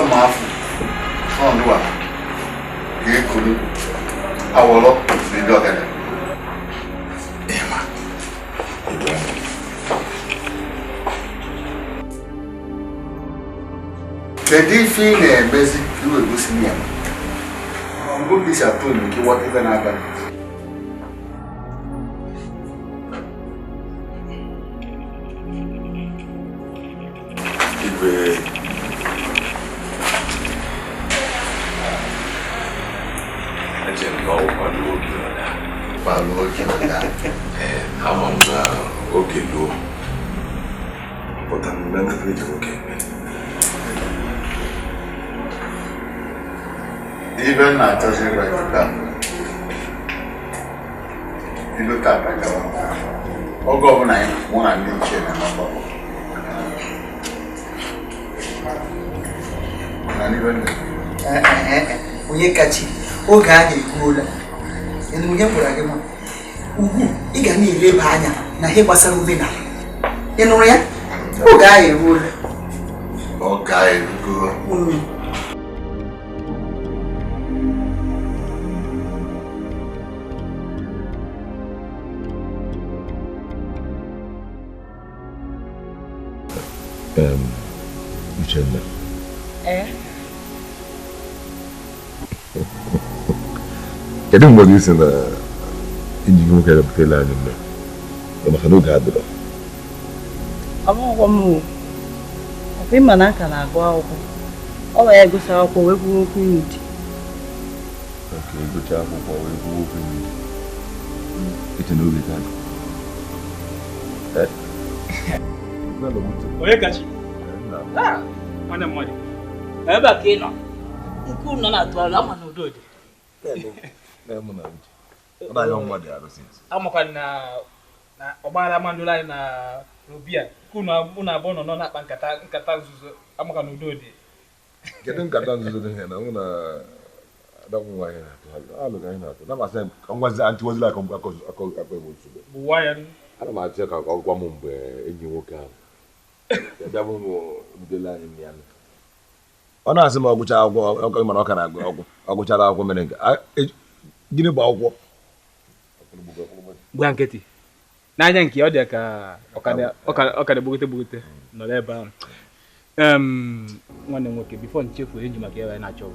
Ma afụ ọnụwa ga-ekuru awọrọ na ndị ọgana. Kedu ife ị na-emezi ka i wee gosi ya? Ọ bụ ka isi atụ ime ka ịghọta ife na-abalị. Igwe eche m na ọ kwado oge ọda. Kwado oge ọda. Ee, ama m na oge luo. Pụta mme nkata eji nwoke eme. Ibe m na-achọzi ịgwa gị taa. Bido tata gawa. Oge ọbụla anyị mụ na ndị ichie na-agbakọ. Na n'ibe nne. Onye kachi oge ahụ eruola. Enu onye gwara gị nwa ugwu ị ga na-eleba anya na ihe gbasara omenala. Ị nụrụ ya? Oge ahụ eruola. Oge ahụ erugo. Uchenna. Kedu mgbe gị si na enyi gị nwoke repụtala anyị mgbe maka na oge adịrọ? Akwụkwọ m ọkwa ịma na aka na-agụ akwụkwọ. Ọ wee ya gosi akwụkwọ wee kwuo okwu ịnụ di. Oke, gụchaa akwụkwọ wee kwuo okwu ịnụ di. Eche na oge ka dị. Onye kachi? Nwanne mmadụ. Ebe a ka ị nọ. Nke unu na-atụ alo ama na udo dị. Amakwa na ọgbaghara mandụla anyị na obi a nke unu abụọ nọ na-akpa nkata nzuzo amakwa na udo dị. Kedu nkata nzuzo dị na mụ na adakwu nwaanyị na-atụ alụ ka anyị na-atụ na masị m ka ngwazi antịwazila akọ akọ egbo nsogbu. Bụwa ya. Ana m achọ ka ọ gwa m mgbe enyi nwoke ahụ bịa bụ bidoro anyị ya. Ọ na-asị m ọgụcha akwụkwọ mana ọ ka na-agụ akwụkwọ ọ gụchara akwụkwọ mere nke gịnị bụ akwụkwọ? Gba nkịtị n'anya nke ọ dị ka ọ ka na-egbogote gbogote nọrọ ebe ahụ. Nwanne m nwoke bifo nchefu enyi maka ya na-achọ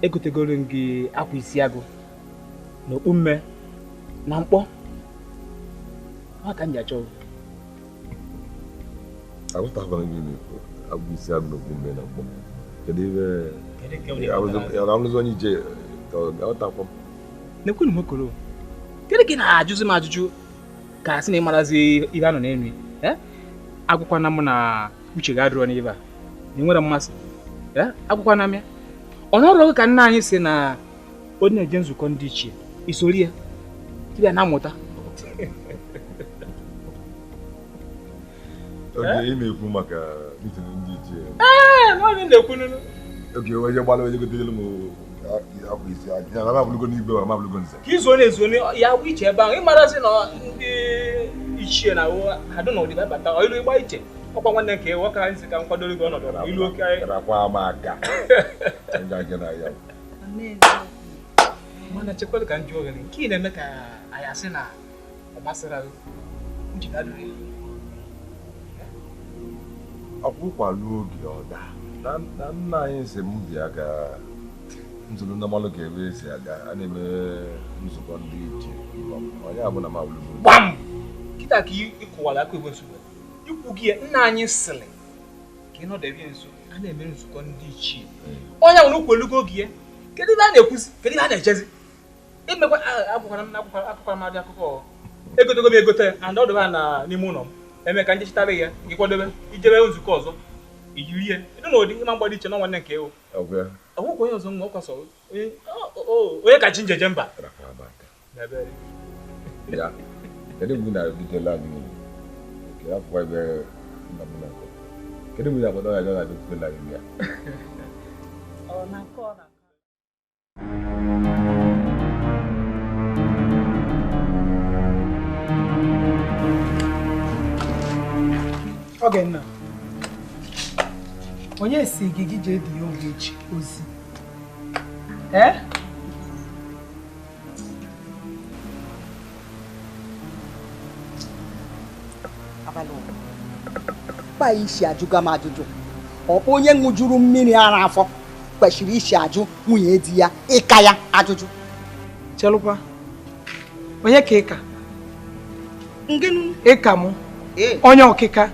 egotegoro m gị akwa isi agụ na okpu mme na mkpọ ọ ka m ji achọ. Aghọtakwara gị na-ekwu agụ isi agụ na okpu mme na mkpọ. Kedu ebe arụzi onye ije aghọtakwa m. Nekwenu m okoro. Kedu ka ị na-ajụzi m ajụjụ ka a sị na ị marazi ihe a nọ n'elu? Agwụkwana m na uche gị adịrọ n'ebe a na ị nwere mmasị. Agwụkwana m ya. Ọ nọrọ gị ka nna anyị si na onye na-eje nzukọ ndị ichie isori ya tibịa na-amụta. Oge ị na-ekwu maka mitin ndị ichie. Ee, na onye na-ekwu nunu. Oge onye gbara onye gotere m akwa isi agụ ya na abụlụgo n'igwe ma abụlụgo nze. Ka izu onye ezu onye ya bụ iche ebe ahụ ịmarazi na ndị ichie na ha dụ na ọdịda bata ilu ịgba iche ọkwa nwanne nke nwoke anyị si ka m kwadoro gị ọnọdụ ilu oke anyị. Rakwa m aka. Nga ya. Mana chekwala ka m jụọ gị nke ị na-eme ka anyị asị na ọ masịrị gị uche ga-adịrị ya. Ọkwụkwalụ oge ọda na nna anyị si m bịa ka nzukọ ndị mmanụ ka ebe esi aga a na-eme nzukọ ndị ichie onye abụla m abụlụgo. Gbam! Kịta ka ị kụwara aka egbe nsogbu ikwu gị nna anyị sịrị ka ị nọdebe nso a na-eme nzukọ ndị ichie onye nwere ukwelugo oge ya. Kedu ebe a na-ekwuzi? Kedu ebe a na-echezi? Emekwa akwụkwara m akwụkwara m adị akụkọ egotego m egote and ọ dọba na n'ime ụlọ m eme ka ndị chịtara ya gị kwadobe ijebe nzukọ ọzọ ijiri ya ịdị na ụdị ịma mgbada iche na nwanne nke ewu ọgwụkwọ onye ọzọ nwa ọkwasọ onye kachi njeje mba. Kedu mgbe na-ebutela anyị nke afọ ebe nna m na-akọ? Kedu mgbe na-akpọta ya na-ebutela anyị ya? Ọ na-akọ ọ na Ogenna. Onye si gị gị jee dị ya Ogechi ozi? Ee? Mkpa isi ajụga m ajụjụ. Ọ bụ onye ṅụjuru mmiri ara afọ kwesịrị isi ajụ nwunye di ya ịka ya ajụjụ. Chelụkwa. Onye ka ịka? Ịka mụ. Onye ọkịka.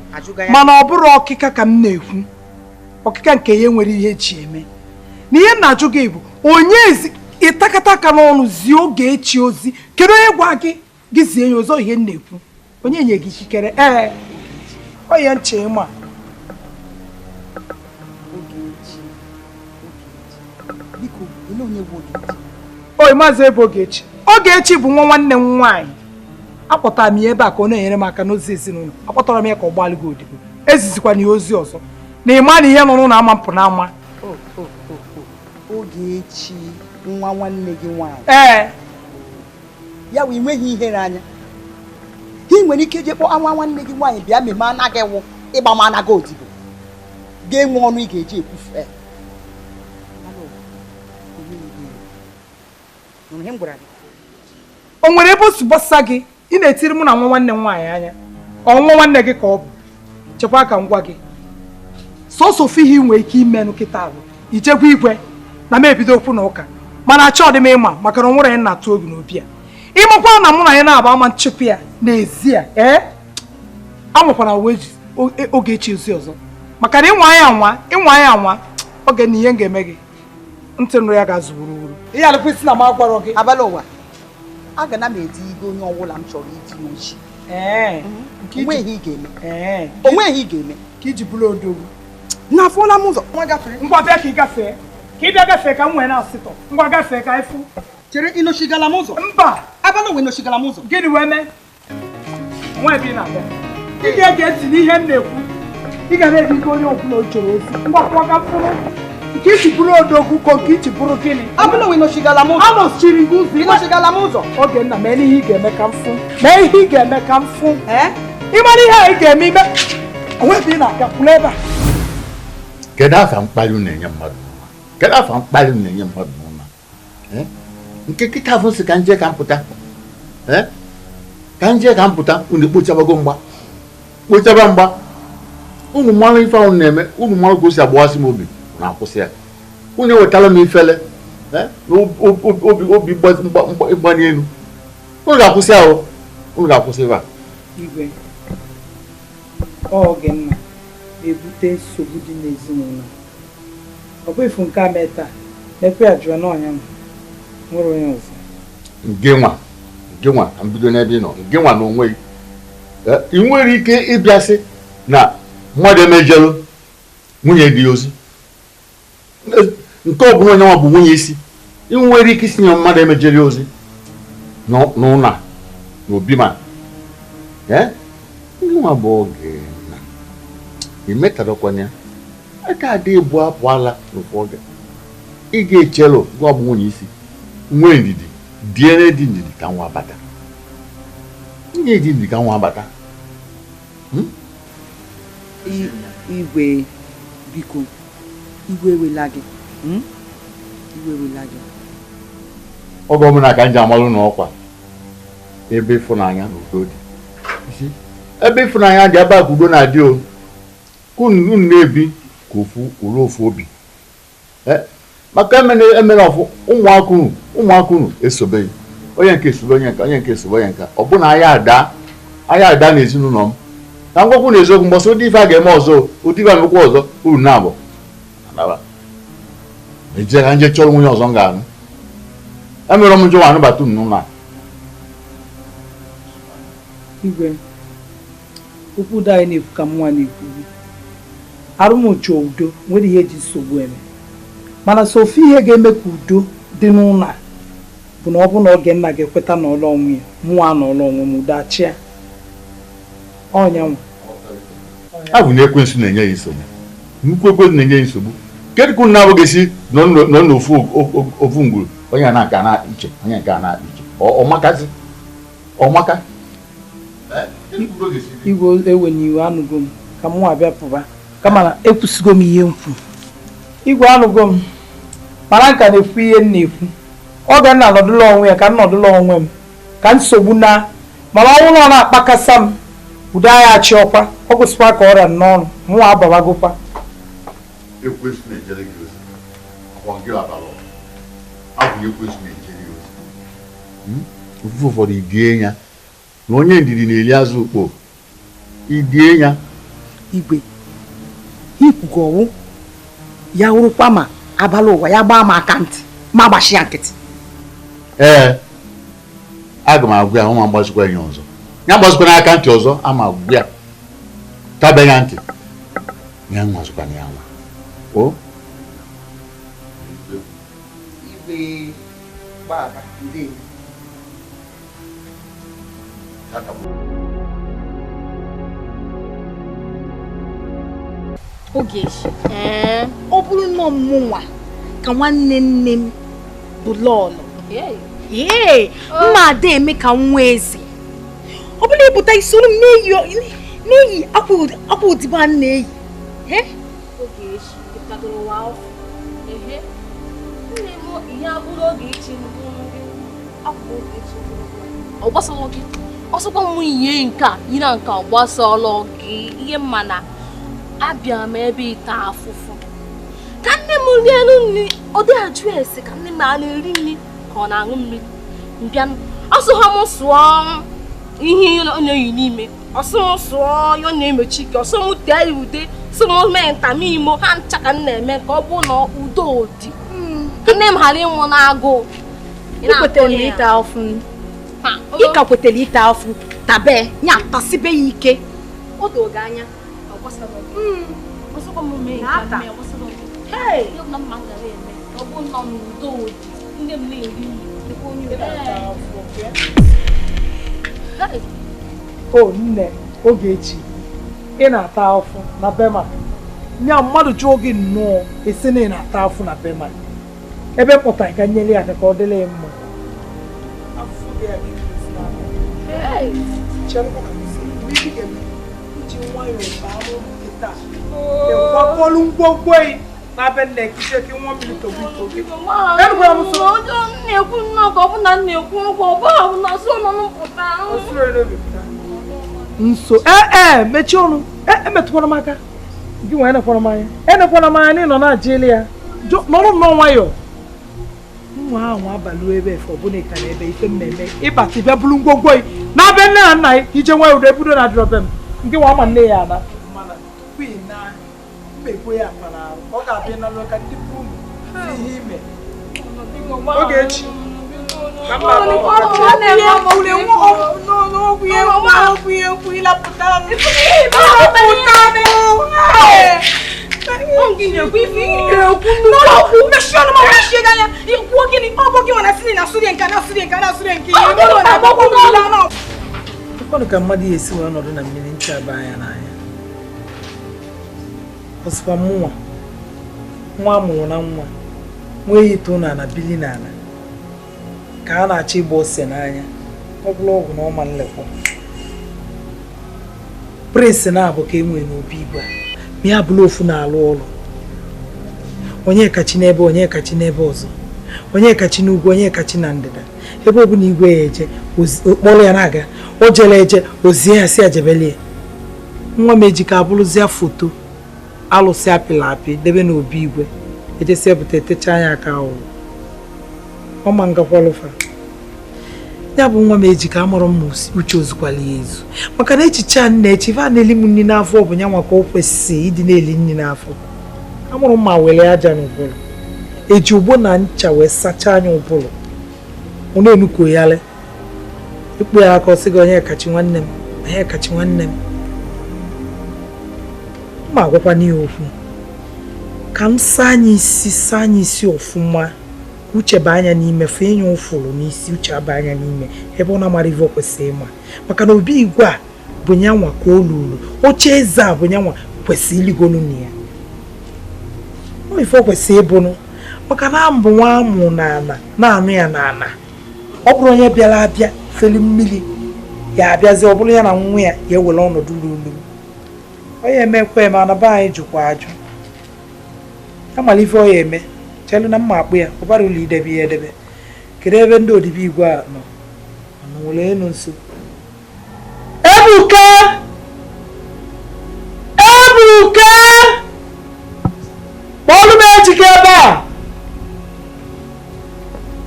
Mana ọ bụrụ ọkịka ka m na-ekwu. Ọkịka nke ya nwere ihe echi eme. Na ihe m na-ajụ gị bụ onye ịtakata aka n'ọnụ zie Ogechi ozi. Kedu onye gwa gị gị zie ya ozi ihe m na-ekwu? Onye nye gị ikikere? Ee. Onye nche ịma. Biko, ele onye bụ Ogechi? Oi, maazị ebe Ogechi. Ogechi bụ nwa nwanne m nwaanyị. Akpọtara m ya ebe a ka ọ na-enyere m aka n'ozi ezinụlọ. Akpọtara m ya ka ọ gbalị gị odibo. Ezizikwana ya ozi ọzọ. Na ịma na ihe nọ n'ụlọ ama mpụ n'ama. Ogechi nwa nwanne gị nwaanyị. Ee. Ya wụ inweghị ihere anya. Ị nwere ike je kpọọ nwa nwanne gị nwaanyị bịa meme anaghị wụ ịgba m anaghị odibo. Ga-enwe ọnụ ị ga-eji ekwufe. O nwere ebe o si gbasa gị ị na-etiri mụ na nwa nwanne m nwaanyị anya. Ọ nwa nwanne gị ka ọ bụ. Chekwa ka m gwa gị. Sọsọ ofu ihe ị nwere ike imenụ kịta ahụ. Ijekwa igwe na m ebido okwu na ụka. Mana achọ dị m ịma maka na o nwere ya na-atụ obi n'obi a. Ịmakwa na mụ na ya na-agba ama nchịpụ ya n'ezi a ee anwakwana Ogechi ozi ọzọ maka na ịnwa ya anwa ịnwa ya anwa oge na ihe m ga-eme gị ntị nrụ ya ga-azụ wuruwuru. Ihe alụkwa isi na m agwarọ gị. Abalị ụwa aga na m edi igwe onye ọbụla m chọrọ iti ochi. Onweghị ị ga-eme. Onweghị ị ga-eme. Ka iji bụrụ odogwu. Na afụọla m ụzọ. Nwa gafere. Ngwa bịa ka ị gafee. Ka ị bịa gafee ka m nwee na-asịtọ. Ngwa gafee ka ịfụ. Chere ịnọchigala m ụzọ. Mba. Abalị ụwa ịnọchigala m ụzọ. Gịnị wee mee? Nwa ebe ị na-abịa. Ị ga-ege ntị n'ihe m na-ekwu. Ị ga na-edi ike onye ọbụla o chọrọ ozi. Ngwa pụọ ka mfụrụ. Nke iji bụrụ odogwu ka nke iji bụrụ gịnị? Abalị ụwa ịnọchigala m ụzọ. Anọchiri gị ụzọ. Ịnọchigala m ụzọ. Ogenna, mee ihe ị ga-eme ka m fụ. Mee ihe ị ga-eme ka m fụ. Ị mara ihe a ị ga-eme ime. Onwe ebe ị na-aga kwụrụ ebe a. Kedu afa mkpali na-enye mmadụ n'ụwa? Kedu afa mkpali na-enye mmadụ n'ụwa? Nke kịta afọ si ka nje ka m pụta. Ka nje ka m pụta, unu kpochabago mgba. Kpochaba mgba. Unu mara ife ahụ na-eme, unu mara ka o si agbawasị m obi, na-akwụsị ya. Unu ewetala m ifele, na obi ịgbanye elu. Unu ga-akwụsị ahụ. Unu ga-akwụsị ebe a. Igwe, Ogenna na-ebute nsogbu dị n'ezinụlọ. Ọ bụ ifu nke a mee taa, mekwa ya jụọ n'ọnya nwere onye ọzọ. Nke nwa ka m bido n'ebe ị nọ, nke nwa na onwe gị. Ị nwere ike ịbịasị na mmadụ emejelu nwunye dị ozi. Nke ọ bụla onye nwa bụ nwunye isi. Ị nwere ike isi na mmadụ emejelu ozi n'ụlọ a n'obi ma. Ndị nwa bụ Ogenna. Ị metarakwana ya. Aka adị ebu apụ ala n'ofu oge. Ị ga-echelu gwa bụ nwunye isi. Nwee ndidi, diere dị ndidi ka nwa bata. Nye dị ndidi ka nwa bata. Igwe, biko, igwe ewela gị. Igwe ewela gị. Oge ọbụla ka m ji amalụ n'ọkwa ebe ịfụnanya na udo dị. Ebe ịfụnanya dị ebe a ka udo na-adị o. Ka unu na-ebi ka ofu ụlọ ofu obi. Maka emere ọfụ ụmụaka unu esobeghị. Onye nke esobe onye nke, onye nke esobe onye nke. Ọ bụ na anya ada n'ezinụlọ m. Ka m gwakwu na eziokwu mbọsị ụdị ife a ga-eme ọzọ, ụdị ife a emekwa ọzọ, uru na-abụ. Anaba. Eje ka nje chọrọ nwunye ọzọ m ga-anụ. Emere m njọ anụbata unu n'ụlọ a. Igwe, okwu udo anyị na-ekwu ka mụnwa na-ekwu. Arụmụcha udo nwere ihe eji nsogbu eme. Mana sofu ihe ga-eme ka udo dị n'ụlọ a bụ na ọ bụ na Ogenna ga-ekweta n'ọlụ onwe ya, mụnwa n'ọlụ onwe m, udo achịa. Ọnya nwa. Abụ na ekwensu na-enye ya nsogbu. Nnukwu ekwensu na-enye ya nsogbu. Kedu ka unu na-abụghị esi nọ n'ofu ofu ngwuru onye na nke na iche, onye nke na iche. Ọmakazi. Ọmaka. Igwe ewe n'iwe anụgo m ka mụnwa bịa pụba. Kama na ekwusigo m ihe mkwu. Igwe anụgo m. Mana nka na-ekwu ihe m na-ekwu. Oge nna nọdụla onwe ya ka m nọdụla onwe m. Ka nsogbu na mana ọnwụ na ọ na-akpakasa m. Udo agha achị ọkwa, ọ gụsịkwa ka ọrịa n'ọnụ, mụnwa agbawagokwa. Ekwensu na-ejere gị ozi. Ọkwa gị abalị. Abụ ekwensu na-ejere gị ozi. Ofufe ụfọdụ idie ya na onye ndidi na-eli azụ ukpo. Idie ya. Igwe, ikwugo ọwụ ya wụrụkwa ma abalị ụwa ya gbaa m aka ntị ma gbachi ya nkịtị. Ee, aga m agwa ya nwa mgbazikwa ya ọzọ. Ya gbazikwa n'aka ntị ọzọ ama agwa ya. Tabe ya ntị. Ya nwazikwa ya nwa. O? Igwe gbaba ndewo. Ogechi, ọ bụrụ na ọmụnwa ka nwanne nne m bụ lọlọ. Ee, mma ada eme ka nwa eze. Ọ bụrụ ịpụta isoro m na-eyi akwa odibo a na-eyi. Ogechi, ịkwadoro ụwa ọfụ. Nne m ihe abụrụ Ogechi mbụ akwa Ogechi. Ọ gbasara gị. Ọsọkwa m ihe nke a, yiri nke a gbasara gị. Ihe mma na abịa m ebe ịta afụfụ. Ka nne m rie nri, ọ dị ajụ ese ka nne m a na-eri nri ka ọ na-aṅụ mmiri. Mbịa ọsọ ha m sụọ ihe ọ na-eyi n'ime, ọsọ m sụọ ya ọ na-emechi ike, ọsọ m tee ya ude, sọ m mee ntamimo ha ncha ka m na-eme ka ọ bụ na udo dị. Ka nne m ghara ịnwụ n'agụụ. Ị ka kwetere ịta afụ tabe ya tasibe ya ike. O doo gị anya. O nne, Ogechi, ị na-ata afụ na be ma. Nya mmadụ jụọ gị nnọọ esi na ị na-ata afụ na be ma. Ebe pụtara ka nyere ya aka ka ọ dịrị ya mma. Afụ gị a ga-egosi n'aka. Iji nwayọọ baa n'ụlọ kịta. Ịkwakọlụ ngwongwo ị na-abịa nne gị jee ka nwa mmiri togbu ito gị. Enugwara m so. Onye na-ekwu nnọọ ka ọ bụ na na-ekwu okwu ọ bụghị na ọsọ nọ mpụta. Nso ee mechie ọnụ emetụkwara m aka gị nwa enekwara m anya enekwara m anya na ị nọ na-ajịli ya nọrọ nnọọ nwayọọ. Nwa ahụ abalị ebe efe ọbụla ị ka na ebe ife mmemme ịbata bịa bụrụ ngwongwo ị na-abịa nne na nna gị ije nwayọọ udo ebudo na adịrọ be m nke nwa ama nne ya ana mana tupu ị na mmekwe ya akpa na arụ ọ ga-abịa na ka ndị bụ unu ihe ime Ogechi Ọkwanụ ka mmadụ ya esi wee nọdụ na mmiri ncha aba anya n'anya. Ọsịkwa mụnwa nwa amụrụ na nwa nwee ito n'ala bili n'ala ka a na-achọ ịgba ose n'anya ọ bụrụ ọgwụ na ọma nlekwa. Prince na-abụ ka e nwere n'obi igwe a ma ya bụrụ ofu na-alụ ọrụ. Onye kachi n'ebe onye kachi n'ebe ọzọ, onye kachi n'ugwu onye kachi na ndịda, ebe ọbụla igwe ya eje kpọrọ ya na-aga, o jere eje ozie ya si ajebelie. Nwa m ejika abụrụzia foto alụsị apịla apị debe n'obi igwe ejesi ebute etecha anya aka ahụ ọma ngakwalụfa. Ya bụ nwa m ejika amụrụ m uche ozukwala ya ezu maka na echiche a na-eche ife a na-eli m nri n'afọ bụ ya nwa ka o kwesịrị ịdị na-eli nri n'afọ. Amụrụ m ma were aja n'ụbụrụ eji ogbo na ncha wee sachaa anya ụbụrụ ọ na-enukoyalị ikpu ya aka ọ sị gị onye kachi nwanne m onye kachi nwanne m. Mma agwakwa n'ihe okwu ka m saa anya isi saa anya isi ọfụma ka uche ba anya n'ime fụ ịnya ụfụrụ n'isi uche aba anya n'ime ebe ọ na-amara ife o kwesịrị ịma maka na obi igwe a bụ nyanwa ka o luru oche eze a bụ nyanwa kwesịrị iligonu na ya ọ ife o kwesịrị ịbụnụ maka na mbụ nwa amụ n'ala na-anụ ya n'ala ọ bụrụ onye bịara abịa feli mmiri ya abịazi ọ bụrụ ya na nwa ya ya ewere ọnọdụ ruru. Ọ ya emekwa eme ana be anyị jụkwa ajụ. Amala ife ọ ya eme. Chelu na mma akpụ ya, ọ bara ụlọ idebe ya edebe. Kedu ebe ndị odibo igwe a nọ? Ọ nọ enu nso. Ebuka! Ebuka! Kpọọlụ m Ejike ebe a!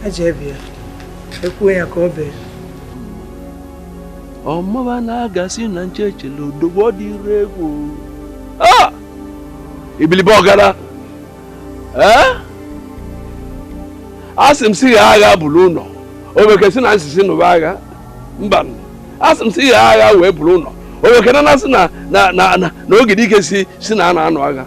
Eje bịa. Ekwuo ya ka ọ bee. Ọmụba na-agasị na nchechele odogbo dịrị egwu. Ah! Ibilibe ọgara. Eh? Asị m si gha agha bụrụ ụlọ. Obeke si na nsisi nụba agha. Mba. Asị m si gha agha wee bụrụ ụlọ. Obeke na nasị na na na na na ogidi ike si na ana anụ agha.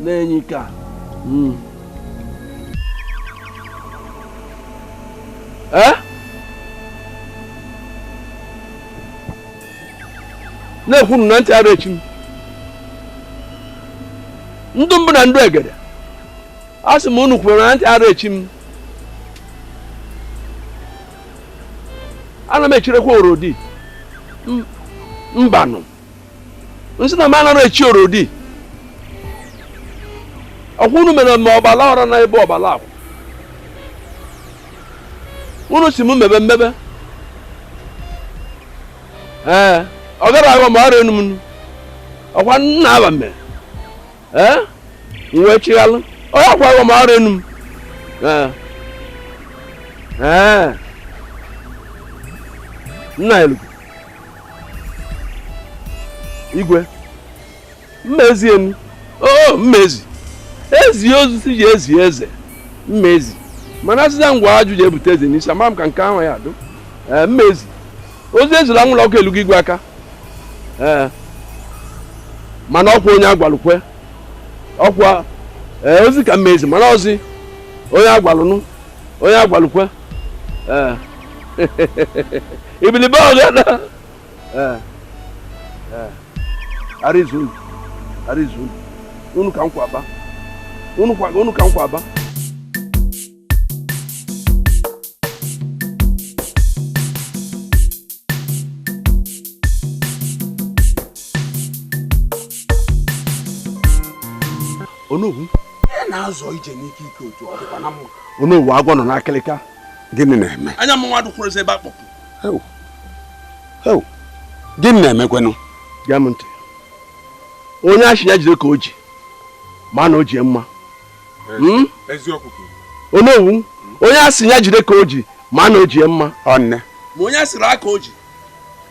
Nenyika. Eh? Na-ekwuru na ntị ara echi m. Ndụ mbụ na ndụ egede. A sị m unu kwuru na ntị ara echi m. Ana m echirekwa orodi. Mbanụ. Nsị na m anara echi orodi. Ọkwa unu mere ma ọbala ọra na ebe ọbala akwụ. Unu si m mebe mmebe. Ee, ọ gara agwa ma ọrịa enu m. Ọkwa nna aba mere. Ee, m wee chighalụ. Ọ ya kwa agwa ma ọrịa enu m. Ee. Ee. Nna elu. Igwe. Mmezi enu. Oo, mmezi. Ezi ozu si ji ezi eze. Mmezi. Mana asịza ngwa ajụ ji ebute eze n'isi ama m ka nke ahụ ya adụ. Ee, mmezi. Ozu ezula nwụrụ ọkụ elu gị igwe aka. Ee. Mana ọkwa onye agwalụkwe. Ọkwa ee ozi ka mmezi mana ozi onye agwalụnụ onye agwalụkwe. Ee. Ibilibe ọgana. Ee. Ee. Arizu. Arizu. Unu ka nkwa aba. Unu ka nkwa aba. Onowu na-azọ ije n'ike ike otu ọ dịkwa na mma. Onowu agwọ nọ n'akịlịka. Gịnị na-eme? Anya m nwa dụkwuru ebe akpọpụ. Ew. Gịnị na-emekwenụ? Gee m ntị. Onye achị ya jide ka o ji. Ma na o ji mma. Eziokwu. Onowu, onye asị ya jide ka o ji, ma na o ji mma. Ọnne. Ma onye asịrị aka o ji,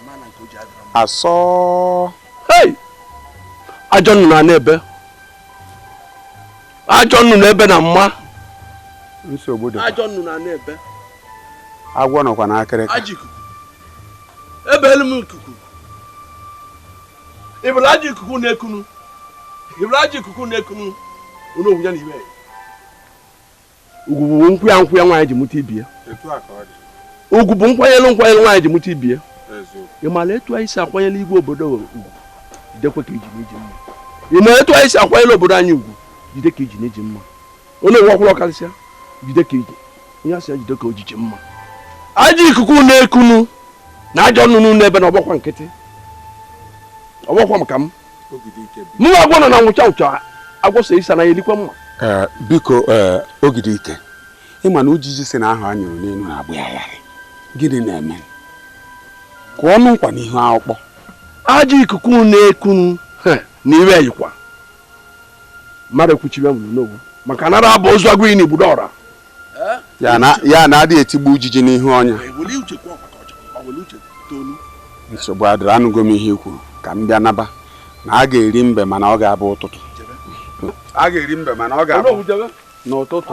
ma na nke o ji adịrọ mma. Asọ. Hey! Ajọ nnụnụ na-ebe. Ajọ nnụnụ ebe na mma. Nsogbu dị. Ajọ nnụnụ na-ebe. Agwọ nọkwa n'akịrịka. Ajọ ikuku. Ebeelu m ikuku. Ịbụla ajọ ikuku na-ekunu. Ịbụla ajọ ikuku na-ekunu. Onowu ya na iwe. Ugwu bụ nkwụ ya nwaanyị ji mụta ibie. Ugwu bụ nkwanyelu nwaanyị ji mụta ibie. Ị maara etu anyị si akwanyelu igwe obodo ugwu? Jidekwe ka iji n'iji mma. Ị maara etu anyị si akwanyelu obodo anyị ugwu? Jide ka iji n'iji mma. Onowu ọkwụrụ ọkarịsịa. Jide ka iji. Onye asị ya jide ka ojiji mma. Ajọ ikuku na-ekunu na ajọ nnụnụ n'ebe na ọgbakwa nkịtị. Ọgbakwa maka m. Mụ agwọ nọ na nwụcha nwụcha agwọ so isa na ya elikwa mma. Biko ogidi ike. Ịma na ujiji si na ahụ a nyụrụ n'elu na-agbụ ya yarị. Gịnị na-eme? Kụọ ọnụ nkwa n'ihu akpụkpọ. Ajọ ikuku na-ekunu na iwe yikwa. Mmadụ ekwuchibe m n'owu maka nara abụ ozu agụ ini igbudo ọra. Ya na adịghị etigbu ujiji n'ihu ọnya. Nsogbu adịrị, anụgo m ihe i kwuru ka m bịa naba na a ga-eri mbe mana ọ ga-abụ ụtụtụ. A ga-eri mbe mana ọ ga-abụ n'ụtụtụ.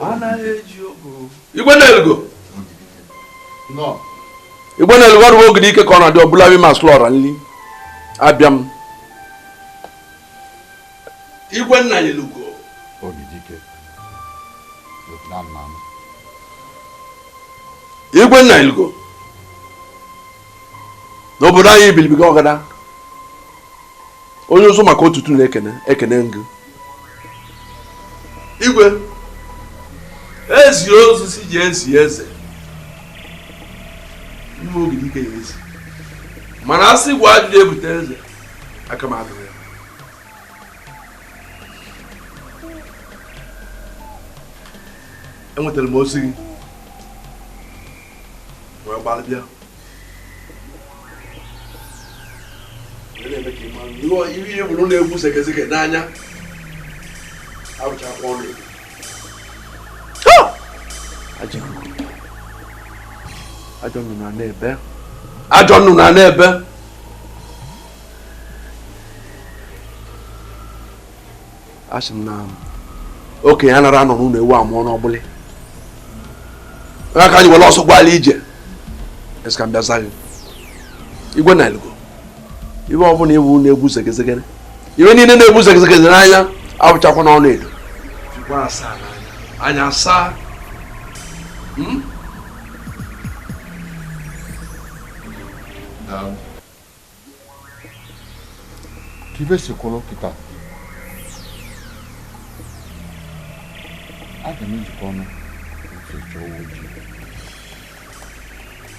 Anaghị eji ọgwụ. Igwe na-elugo. Igwe na-elugo ọrụ ogidi ike ka ọ na-adị ọbụla bi ma slọra nli. Abịa m. Igwe nna ya elugo. Ogidi ike. Igwe nna elugo. N'obodo anyị bilibiga ọgada. Onye ụzụ maka otutu na-ekene ekene ngụ. Igwe ezi ozu si ji ezi eze. Ime ogidi ike ya ezi. Mana asị gwa ajụjụ ebute eze aka m adụrụ ya. Enwetara m ozi gị wee gbalị bịa. Ihe bụrụ na-egbu sekeseke n'anya arụchakwa ọnụ ego. Ajọ nnụnụ a na-ebe. Ajọ nnụnụ a na-ebe. Asị m na okenye anara anọ n'ụlọ ewu amụọ n'ọgbụlị. Aka anyị were ọsọ gbala ije. Esi ka m bịa za gị. Igwe na elugo. Ibe ọbụla iwu na-egbu sekeseke. Iwe niile na-egbu sekeseke n'anya abụchakwa n'ọnụ edo. Jikwa asaa n'anya. Anya asaa. Ka ibe si kwụrụ kịta aga m ejikọ ọnụ otu chọọ uwe ojii.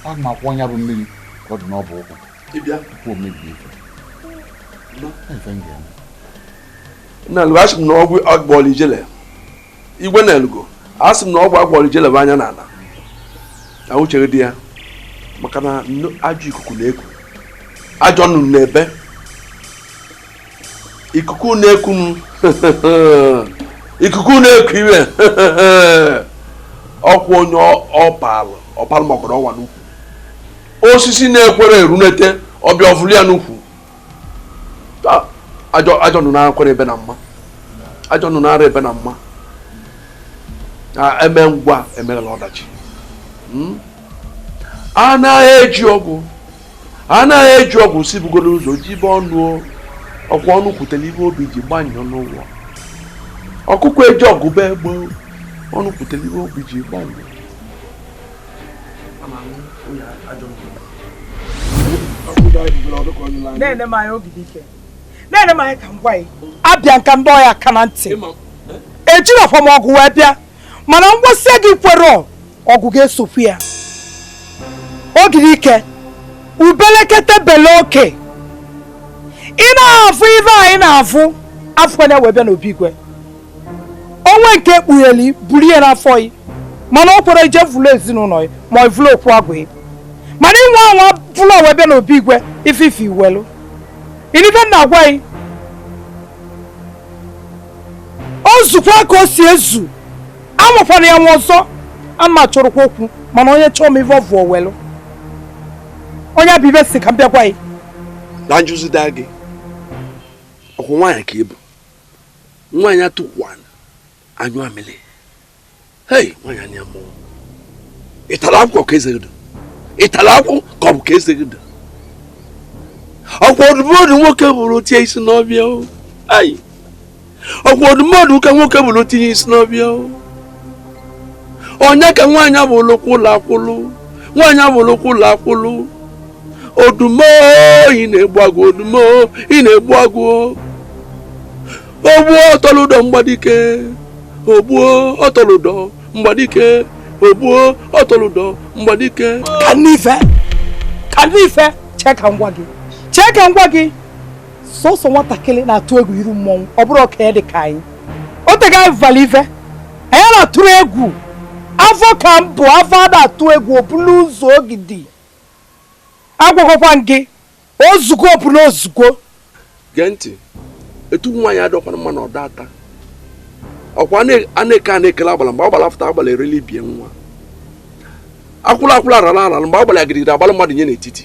Aga m akwụ ọnya bụ mmiri ka ọ dị n'ọbụ ụkwụ tupu o mebie ife. Ife m ga-eme. Nna Lugo, asị m na ọgwụ agbọọlụ ijele. Igwe na Lugo, asị m na ọgwụ agbọọlụ ijele bụ anya n'ala. Na uche dị ya maka na ajọ ikuku na-eku. Ajọ nnụnụ na-ebe. Ikuku na-eku m. Ikuku na-eku iwe. Ọkwa onye ọpalụ ọpalụ makọrọ ọwa n'ukwu. Osisi na-ekwere erunete ọbịa ọfụlụ ya n'ukwu. Ajọ nnụnụ akwere ebe na mma. Ajọ nnụnụ ara ebe na mma. Eme ngwa emeghela ọdachi. Anaghị eji ọgwụ. Anaghị eji ọgwụ si bugoro ụzọ jibe ọnụ ọkwa ọnụ kwutere ibe obi ji gbanyụọ n'ụwa. Ọkụkọ eji ọgụ bụ egbe ọnụ kwutere ibe obi ji gbanyụọ. Na-ene m anya ogidi ike. Na-ene m anya ka m gwa gị. Abịa nka ndị ọya aka na ntị. Ejirọkwa m ọgụ wee bịa. Mana ngwasị gị kwere ọgụ ga-esokwu ya. Ogidi ike. Ubelekete bele oke. Ị na-afụ ife anyị na-afụ afọ na wee bịa n'obi igwe. Onwe nke ekpugheli buru ihe n'afọ yi. Mana ọ kwere ije vụlụ ezinụlọ ya ma ọ vụlụ okwu agwụ ya. Mana inwe anwa vụlụ wee bịa n'obi igwe ife ife iwelu. Inife na-agwa yi. O zukwa ka o si ezu. Amụkwana ya nwa ọzọ. Ama chọrọkwa okwu mana onye chọọ m ife ọ vụọ welu. Onye bụ ibe si ka m bịa gwa yi. Na njụzide gị ọkwụ nwaanyị ka ị bụ. Nwaanyị atụkwana anyụ amịlị. Hei, nwaanyị anya mmụọ. Ị tara akwụkwọ ka eze gị dị? Ị tara akwụ ka ọ bụ ka eze gị dị? Ọkwa ọdụmọdụ nwoke bụrụ tie isi n'ọbịa o. Ayi. Ọkwa ọdụmọdụ ka nwoke bụrụ tinye isi n'ọbịa o. Onye ka nwaanyị abụrụ kwụlụ akwụlụ. Nwaanyị abụrụ kwụlụ akwụlụ. Odumo ị na-egbu agụ odumo ị na-egbu agụ. Ogbuo ọtọlụdọ mgbadike. Ogbuo ọtọlụdọ mgbadike. Ogbuo ọtọlụdọ mgbadike. Ka n'ife. Ka n'ife. Chee ka ngwa gị. Chee ka ngwa gị. Sọsọ nwatakịrị na-atụ egwu iru mmọnwụ ọ bụrụ okenye dị ka anyị. O tego anyị vụvara ife. Anyị na-atụrụ egwu. Afọ ka m bụ afọ a na-atụ egwu obulu ụzọ ogidi. Agwagwakwa gị ozugbo bụ na ozugbo. Gee ntị, etu nwaanyị adọkwana mma na ọda ata. Ọkwa a na-eke a na-ekele agbala mgbe agbala afụta agbala erela ibie nwa. Akwụla akwụla arala arala mgbe agbala ya gidigidi agbala mmadụ nye n'etiti.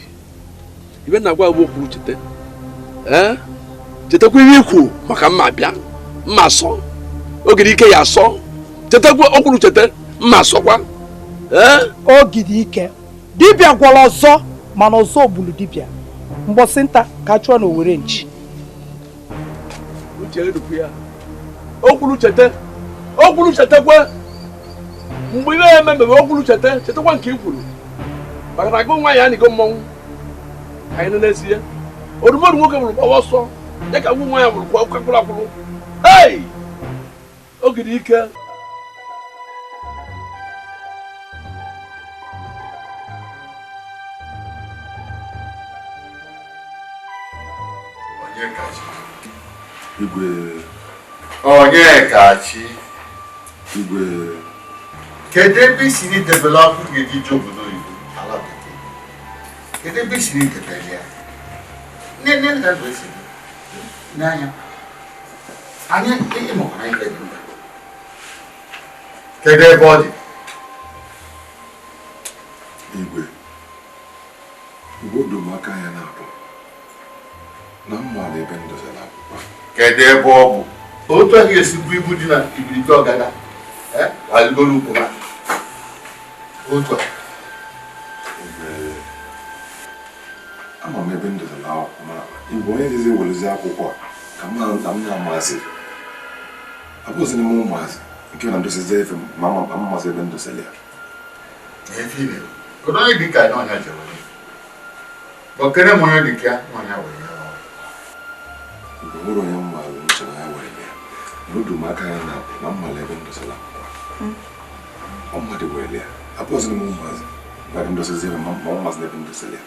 Ibe na-agwa bụ okwu chete. Ee? Chetakwa ihe ikwu maka mma bịa, mma sọ. Ogiri ike ya asọ. Chetakwa okwuru cheta mma sọkwa. Ogidi ike dibịa gwọrọ ọzọ mana ọzọ gburu dibịa mgbọsị nta ka chụọ na owere nchi. Uche edukwu ya. Okwuru cheta. Okwuru chetakwa. Mgbe ihe ya ememe okwuru cheta chetakwa nke i kwuru. Maka na agụ nwaanyị anịgo mmọnwụ. Anyị nọ n'ezie. Odumodu nwoke bụrụ gbawa ọsọ. Ya ka nwa ya bụrụ kwa akwụrụ akwụrụ. Hey! Ogidi ike. Igwe. Onyekachi. Igwe. Kedu ebe i si n'idebele ọkụ ga-eji ji obodo oyibo ala bekee? Kedu ebe i si n'idebele ya? Nne nne nna bụ esi n'anya. Anyị ịmụkwara ife dị mkpa. Kedu ebe ọ dị? Igwe. Igwe odo m aka ya na-abụ. Na mma na ebe m dozere akwụkwọ. Kedu ebe ọ bụ? Otu a ga-esi bụ ibu dị na ibiriti ọgada. Waligoro ukwu ha. Otu a. Ama m ebe m dozere akwụkwọ ma igwe onye jizi welezi akwụkwọ ka m na-amazi. Abụzịghị m ụmụazị nke na ndosizi efe ma mmasị ebe m dosere ya. Kedu onye dị ka na ọnya jere? Bọkere m onye dị ka na ọnya were ya. Mgbe nwere onye mmalụ m chere ya were ya. N'odu m aka ya na mmalụ ebe m dosere akwụkwọ. Ọ mmadụ were ya. Abụzịghị m ụmụazị maka ndosizi efe ma mmasị ebe m dosere ya.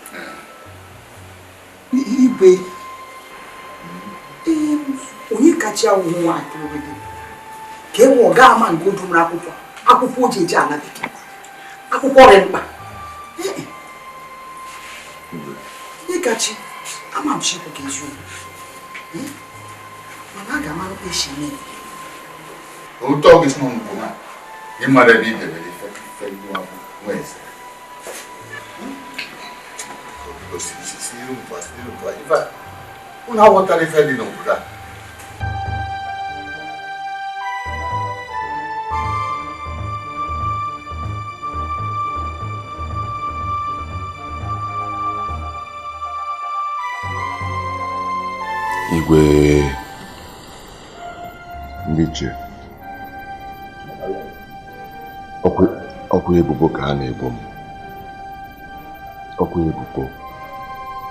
Igwe. Onye kacha awụhụ nwaanyị obodo ka ewe ọ gaa ama nke o dumara akwụkwọ akwụkwọ o ji eji ala bekee akwụkwọ dị mkpa. Onye kachi ama m chikwu ka eziokwu mana a ga-amara ka esi mee. Otu ọ gị si n'ụkwụ na ịmara ebe i debere ife nwa eze. Unu aghọtara ife dị n'obodo a. Igwe ndị ichie, ọkwa ebubo ka a na-ebo m. Ọkwa ebubo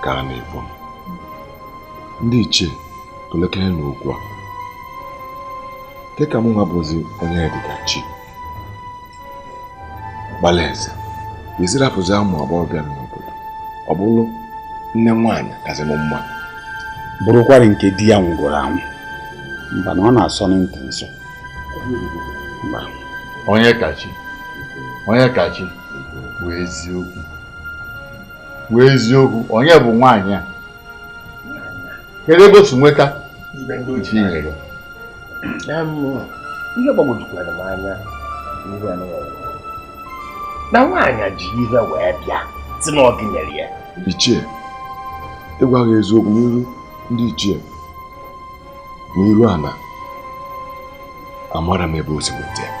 ka a na-ebo m. Ndị ichie tụlekere n'okwu a. Dịka m nwa bụzi onye dịka chi gbala eze ezirapụzi ụmụ agbọghọbịa n'obodo ọ bụrụ nne nwaanyị kazi m mma bụrụkwarị nke di ya nwụgoro anwụ mba na ọ na-asọ ntị nsọ. Onye kachi wee eziokwu onye bụ nwaanyị a? Kedu ebe o si nweta ihe gbagwojukwara m anya na nwaanyị ji ihe wee bịa si na ọ gị nyere ya. Ichie, ịgwa gị eziokwu n'iru ndị ichie n'iru ana amara m ebe o si nweta ya.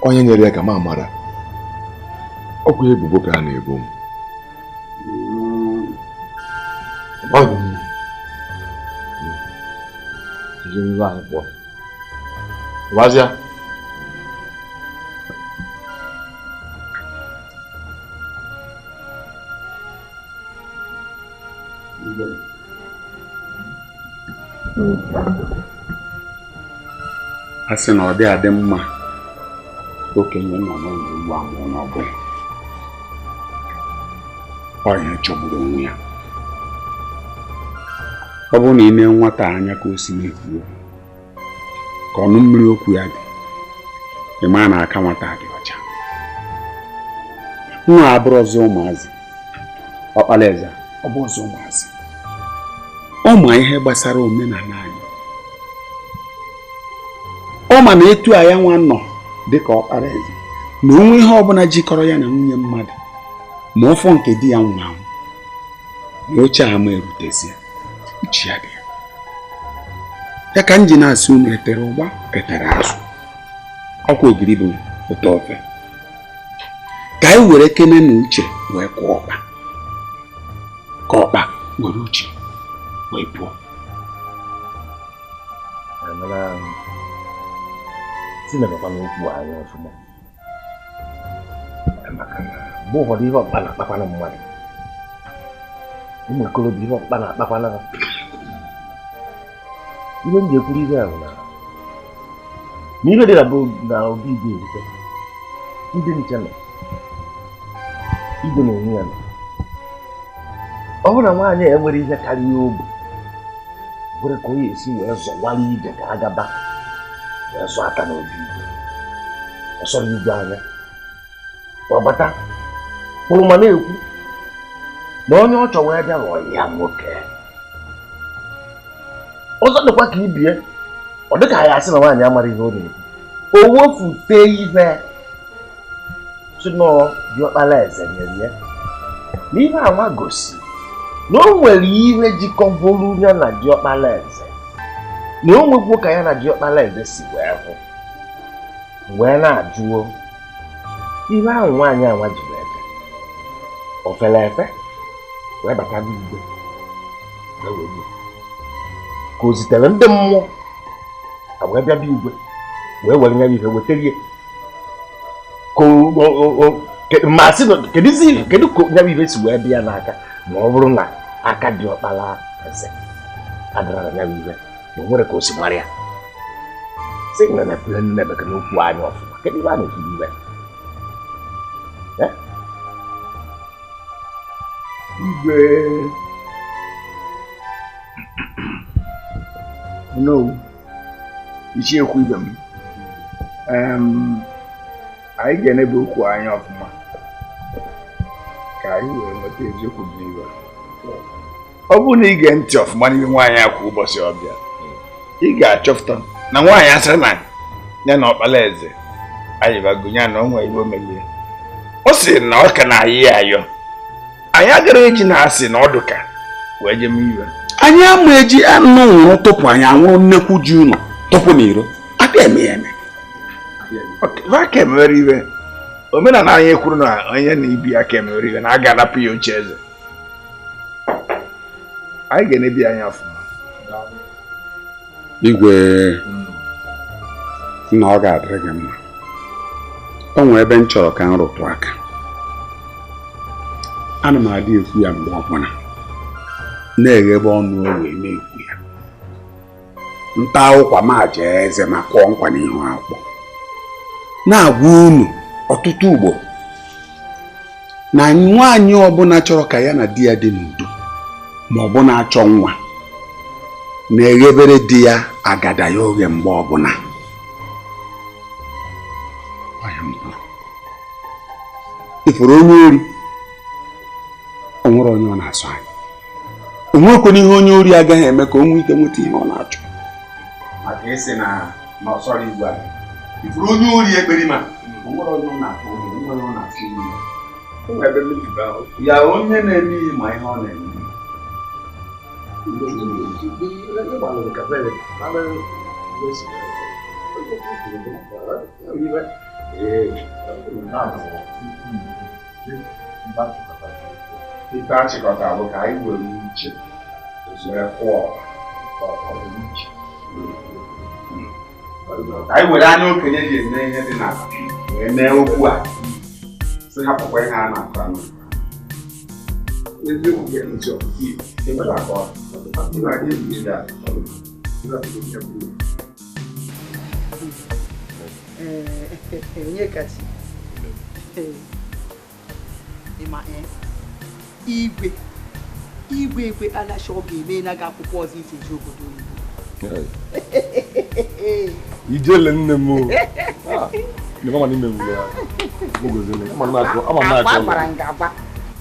Onye nyere ya ka m amara. Ọkwa ebubo ka a na-ebo m. Ọ dị mma. Ndị anyị kpọọ. Gwazịa. A sị na ọ dị adị mma okenye nọ n'ụlọ ugbo amụọ n'ọgụ ọ ihe chọgburu onwe ya. Ọ bụrụ na ị nee nwata anya ka o si na-ekwu okwu ka ọnụ mmiri okwu ya dị, ị maa na aka nwata dị ọcha. Nwa abụrụ ọzọ ụmụazị ọkpala eze ọ bụ ọzọ ụmụazị ọ ma ihe gbasara omenala anyị. Ọ ma na etu a ya nwa nọ dịka ọkpara eze na onwe ihe ọbụla jikọrọ ya na nwunye mmadụ ma ọfọ nke di ya nwụrụ anwụ na oche ama erutezie uche ya dị ya. Ya ka m ji na-asị unu etere ụgba etere azụ. Ọkwa ogiri bụ ụtọ ofe. Ka anyị were kene na uche wee kụọ ọkpa. Ka ọkpa were uche wee pụọ. Tinebakwana okwu anya ọfụma. Maka na mgbe ụfọdụ ihe ọkpa na-akpakwana mmadụ. Ụmụ okorobịa ihe ọkpa na-akpakwana ha. Ihe m ji ekwuru ihe a bụ na ihe dị na obi igwe erite. Ndị nche nọ. Igwe na onwe ya nọ. Ọ bụrụ na nwaanyị a enwere ihe karịa obu, nwere ka onye esi wee zọwara ije ka a gaba wee zọ aka n'obi igwe. Ọ sọrọ igwe anya. Ọ bata kwụrụ ma na-ekwu na onye ọ chọrọ wee bịa ghọọ ya nwoke. Ọzọ dịkwa ka ibie, ọ dịka ya asị na nwaanyị amara ihe ọ na-ekwu. O wefute ihe si nọọ diọkpara eze nyere ya. Na ihe anwa gosi na o nwere ihe jikọburu ya na diọkpara eze. Na o nwekwu ka ya na diọkpara eze si wee hụ. Wee na-ajụo ihe ahụ nwaanyị anwa ji wee bịa. O fere efe wee bata n'igwe wee were ya. Ka o zitere ndị mmụọ ka wee bịa igwe wee were ya ihe wetara ya. Ma sị na kedu ka ya bụ ihe si wee bịa n'aka ma ọ bụrụ na aka dị ọkpara eze adịrara ya bụ ihe na o nwere ka o si mara ya. Sị na nnebeke n'okwu anya ọfụma. Kedu ihe a na-ekwu iwe? Igwe no ichie ekwu ibe m. Anyị ga-enebe okwu anya ọfụma ka anyị wee nweta eziokwu dị n'iwe. Ọ bụrụ na ị gee ntị ọfụma n'ihe nwaanyị a kwa ụbọchị ọbịa, ị ga-achọpụta na nwaanyị asịrị na ya na ọkpara eze ayịbago ya na o nwee iwe melie. Ọ sị na ọ ka na-ayị ya ayọ. Anyị agara eji na asị na ọdụ ka wee jem iwe. Anyị ama eji anụ nwụrụ tupu anyị anwụrụ nnekwu ji ụlọ tupu n'iro. Aka eme ya eme. Aka emewere iwe. Omenala anyị kwuru na onye na ibi aka emewere iwe na a ga-anapụ ya oche eze. Anyị ga-enebi anya ọfụma. Igwe na ọ ga-adịrị gị mma. O nwere ebe m chọrọ ka m rụtụ aka. Ana m adị ekwu ya mgbe ọbụla. Na-eghebe ọnụ wee na-ekwu ya. Nta ụkwa ma jee eze ma kụọ nkwa n'ihu akwụkwọ. Na-agwa unu ọtụtụ ugbo na nwaanyị ọbụla chọrọ ka ya na di ya dị n'udo ma ọ bụ na-achọ nwa na-eghebere di ya agada ya oghe mgbe ọbụla. Ifuru onye ori o nwere onye ọ na-asụ anya. O nwekwana ihe onye ori agaghị eme ka o nwee ike nweta ihe ọ na-achọ. Maka ịsị na ọsọrọ igwe a. Ifuru onye ori ekperima o nwere onye ọ na-atụ onye nwere ọ na-asụ ihe. Ya onye na-eme ihe ma ihe ọ na-eme. Ife achịkọta bụ ka anyị were uche wee kwụọ ka anyị were anya okenye ji eme ihe dị n'ala wee mee okwu a sị hapụkwa ihe a na-akọ anụ. Eziokwu ga-esi Onyekachi, igwe igwe ekwe alacha ọ ga-eme na gị akwụkwọ ọzọ isi eji obodo oyibo. Ijele nne m o.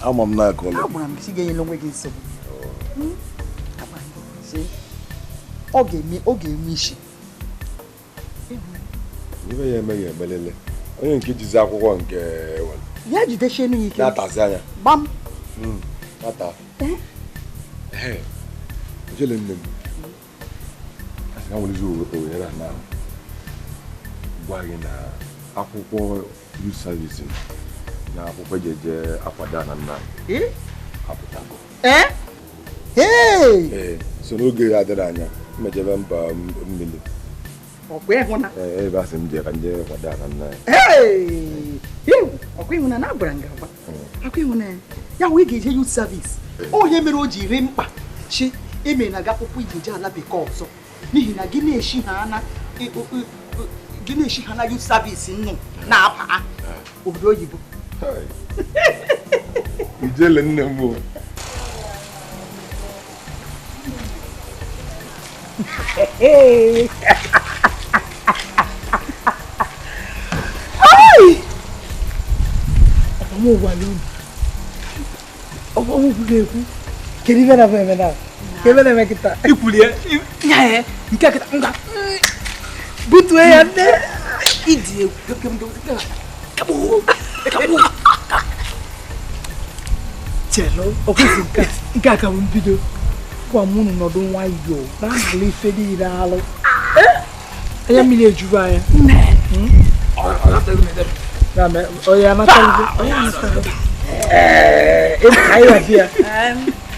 Ama m na-akọ. Agwara m gị ga-enyela onwe gị nsogbu. Ọ ga-eme isi. Ibe ya eme ya emelele. Onye nke jizi akwụkwọ nke ya jidesie enu ya ike. Na-atazi anya. Gbam. Ata. Ijele nne m. Asị na nwere ohere a na gwa gị na akwụkwọ youth service na akwụkwọ eji eje akwado na nna apụtago. Ee, so n'oge adịrị anya mmejebe mba mmiri. Ọkwa ịhụna? Ee, ebe asị m jee ka nje kwado na nna ya. Ọkwa ịhụna na agwara m gị agwa. Ọkwa ịhụna ya wee ga-eje youth service. Onye mere o ji ri mkpa chi eme na gị akwụkwọ iji je ala bekee ọzọ n'ihi na gị na-eshi ha na youth service nnụ na-aba obodo oyibo. Ijele nne m o. Nke a ka bụ mbido gwa m unu nọdụ nwayọọ na-alụ ife niile alụ anya mmiri ejuru anya.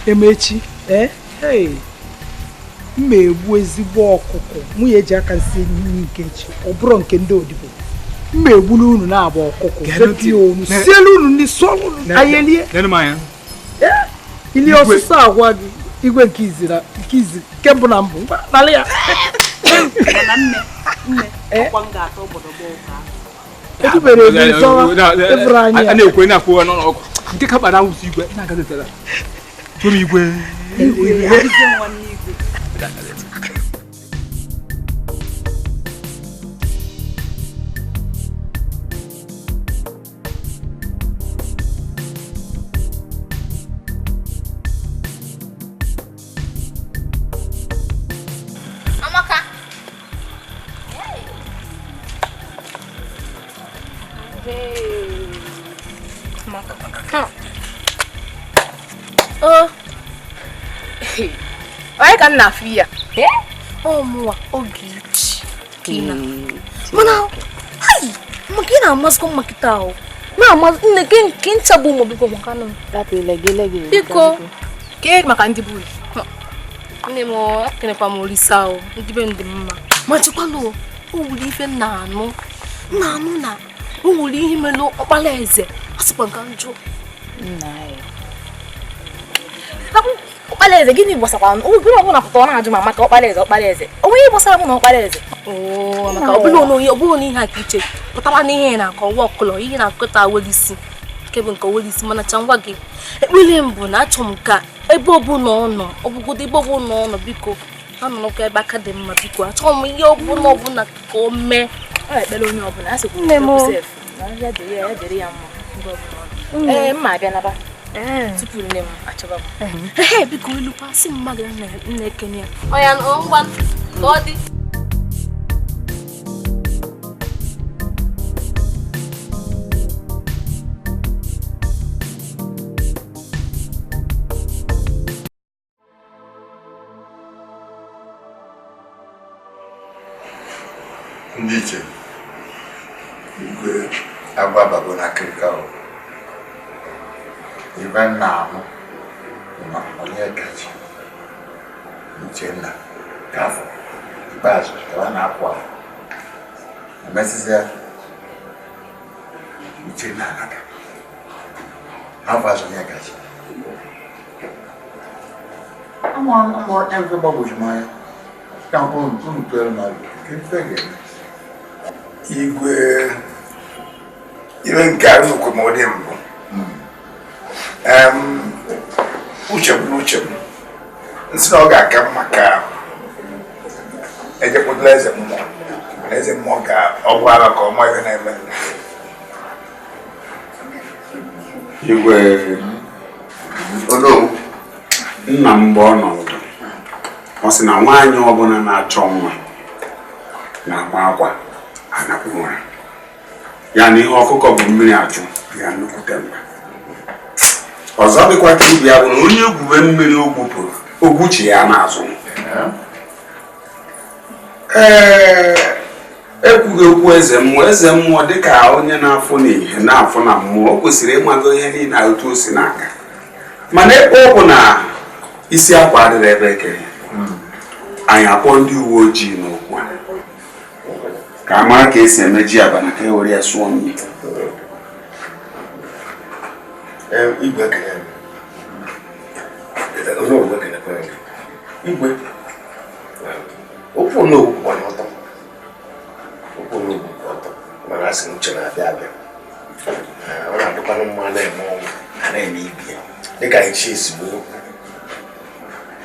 Emechi mma egbu ezigbo ọkụkọ nwunye eji aka sie nri nke echi ọ bụrụ nke ndị odibo mma egbulu unu na-agba ọkụkọ sielu unu ndị sụọ unu anyị elie ili ọsụsọ agwa gị igwe nke izi na nke izi nke mbụ na mbụ n'ala ya. Edubere ebe nsọwa eburu anyị a na-ekwe na-akwụ n'ọkụ nke ka kpara awụsị igwe na-agazetara tụrụ igwe. Onye ka m na-afụ ya? Ọ mụwa Ogechi ka ị na. Mana maka ị na-amasịkwa mma kịta ahụ. Na-amasị nne gị nke ncha bụ ụmụ biko maka anụ m. Biko kee maka ndị bụ nne m akenekwa m Olisa o ndị be m dị mma. Ma chekwalụ o nwere ife m na-anụ na o nwere ihe mere ọkpara eze a sịkwa nka njụ. Ọkpara eze gịnị gbasakwa oge ọbụla pụta ọ na-ajụ ma maka ọkpara eze ọkpara eze o nweghị gbasara mụ na ọkpara eze. Maka ọ bụrụ na ihe a ka iche pụtara n'ihe na-akọ ọwa ọkụlọ ihe na-akọta welisi nke bụ nke welisi mana cha ngwa gị ekpere m bụ na achọ m ka ebe ọbụla ọ nọ ọbụgodo ebe ọbụla ọ nọ biko anọrọkwa ebe aka dị mma biko achọghị m ihe ọbụla ọbụla ka o mee. Ekpere onye ọbụla a sịkwa ya mma ee mma abịa naba tupu nne m achọba m. Ee biko elukwa sị mmadụ nna ekene ya ọ ya ngwa ka ọ dị. Ndị iche igwe agbabago na akịrịka o ibe nna ahụ ma Onyekachi Uchenna Kafọ ikpeazụ ka a na-apụ ahụ emesịsịa Uchenna anata afọ azụ Onyekachi amụrụ gbagwoju m anya ka mkpụrụ ntụrụ mmadụ nke mfe ga-eme. Igwe iwe nke a nnukwu ma ọ dị mbụ uche m na uche m nsị na ọ ga-aka mma ka ejekpụtala eze mmụọ mana eze mmụọ ka ọ bụ ala ka ọma ihe na-eme. Igwe nna m mgbe ọ nọ ndụ ọ sị na nwaanyị ọbụla na-achọ nwa na-akwa akwa anakwu ụra ya na ihe ọkụkọ bụ mmiri achụ ya nnukwute mkpa. Ọzọ dịkwa ka ibe ya bụ na onye egwube mmiri o gwupụrụ ogwuchi ya n'azụ. Ee, Ekwughị okwu eze mmụọ, eze mmụọ dịka onye na-afụ n'ihe na-afụ na mmụọ, o kwesịrị ịmago ihe niile otu o si n'aka. Mana ebe ọ bụ na isi akwa adịrị ebe ekere, anyị akpọ ndị uwe ojii n'okwu a ka a mara ka esi eme ji abana ka e were ya sụọ mmiri. Igwe okwu onowu kwụkwara ọtọ, okwu onowu kwụ ọtọ, mana asị m uche na-abịa abịa. Ọ na-adịkwanụ mma na-eme ọnwụ a na-eme ibi ya dịka ichi ezigbo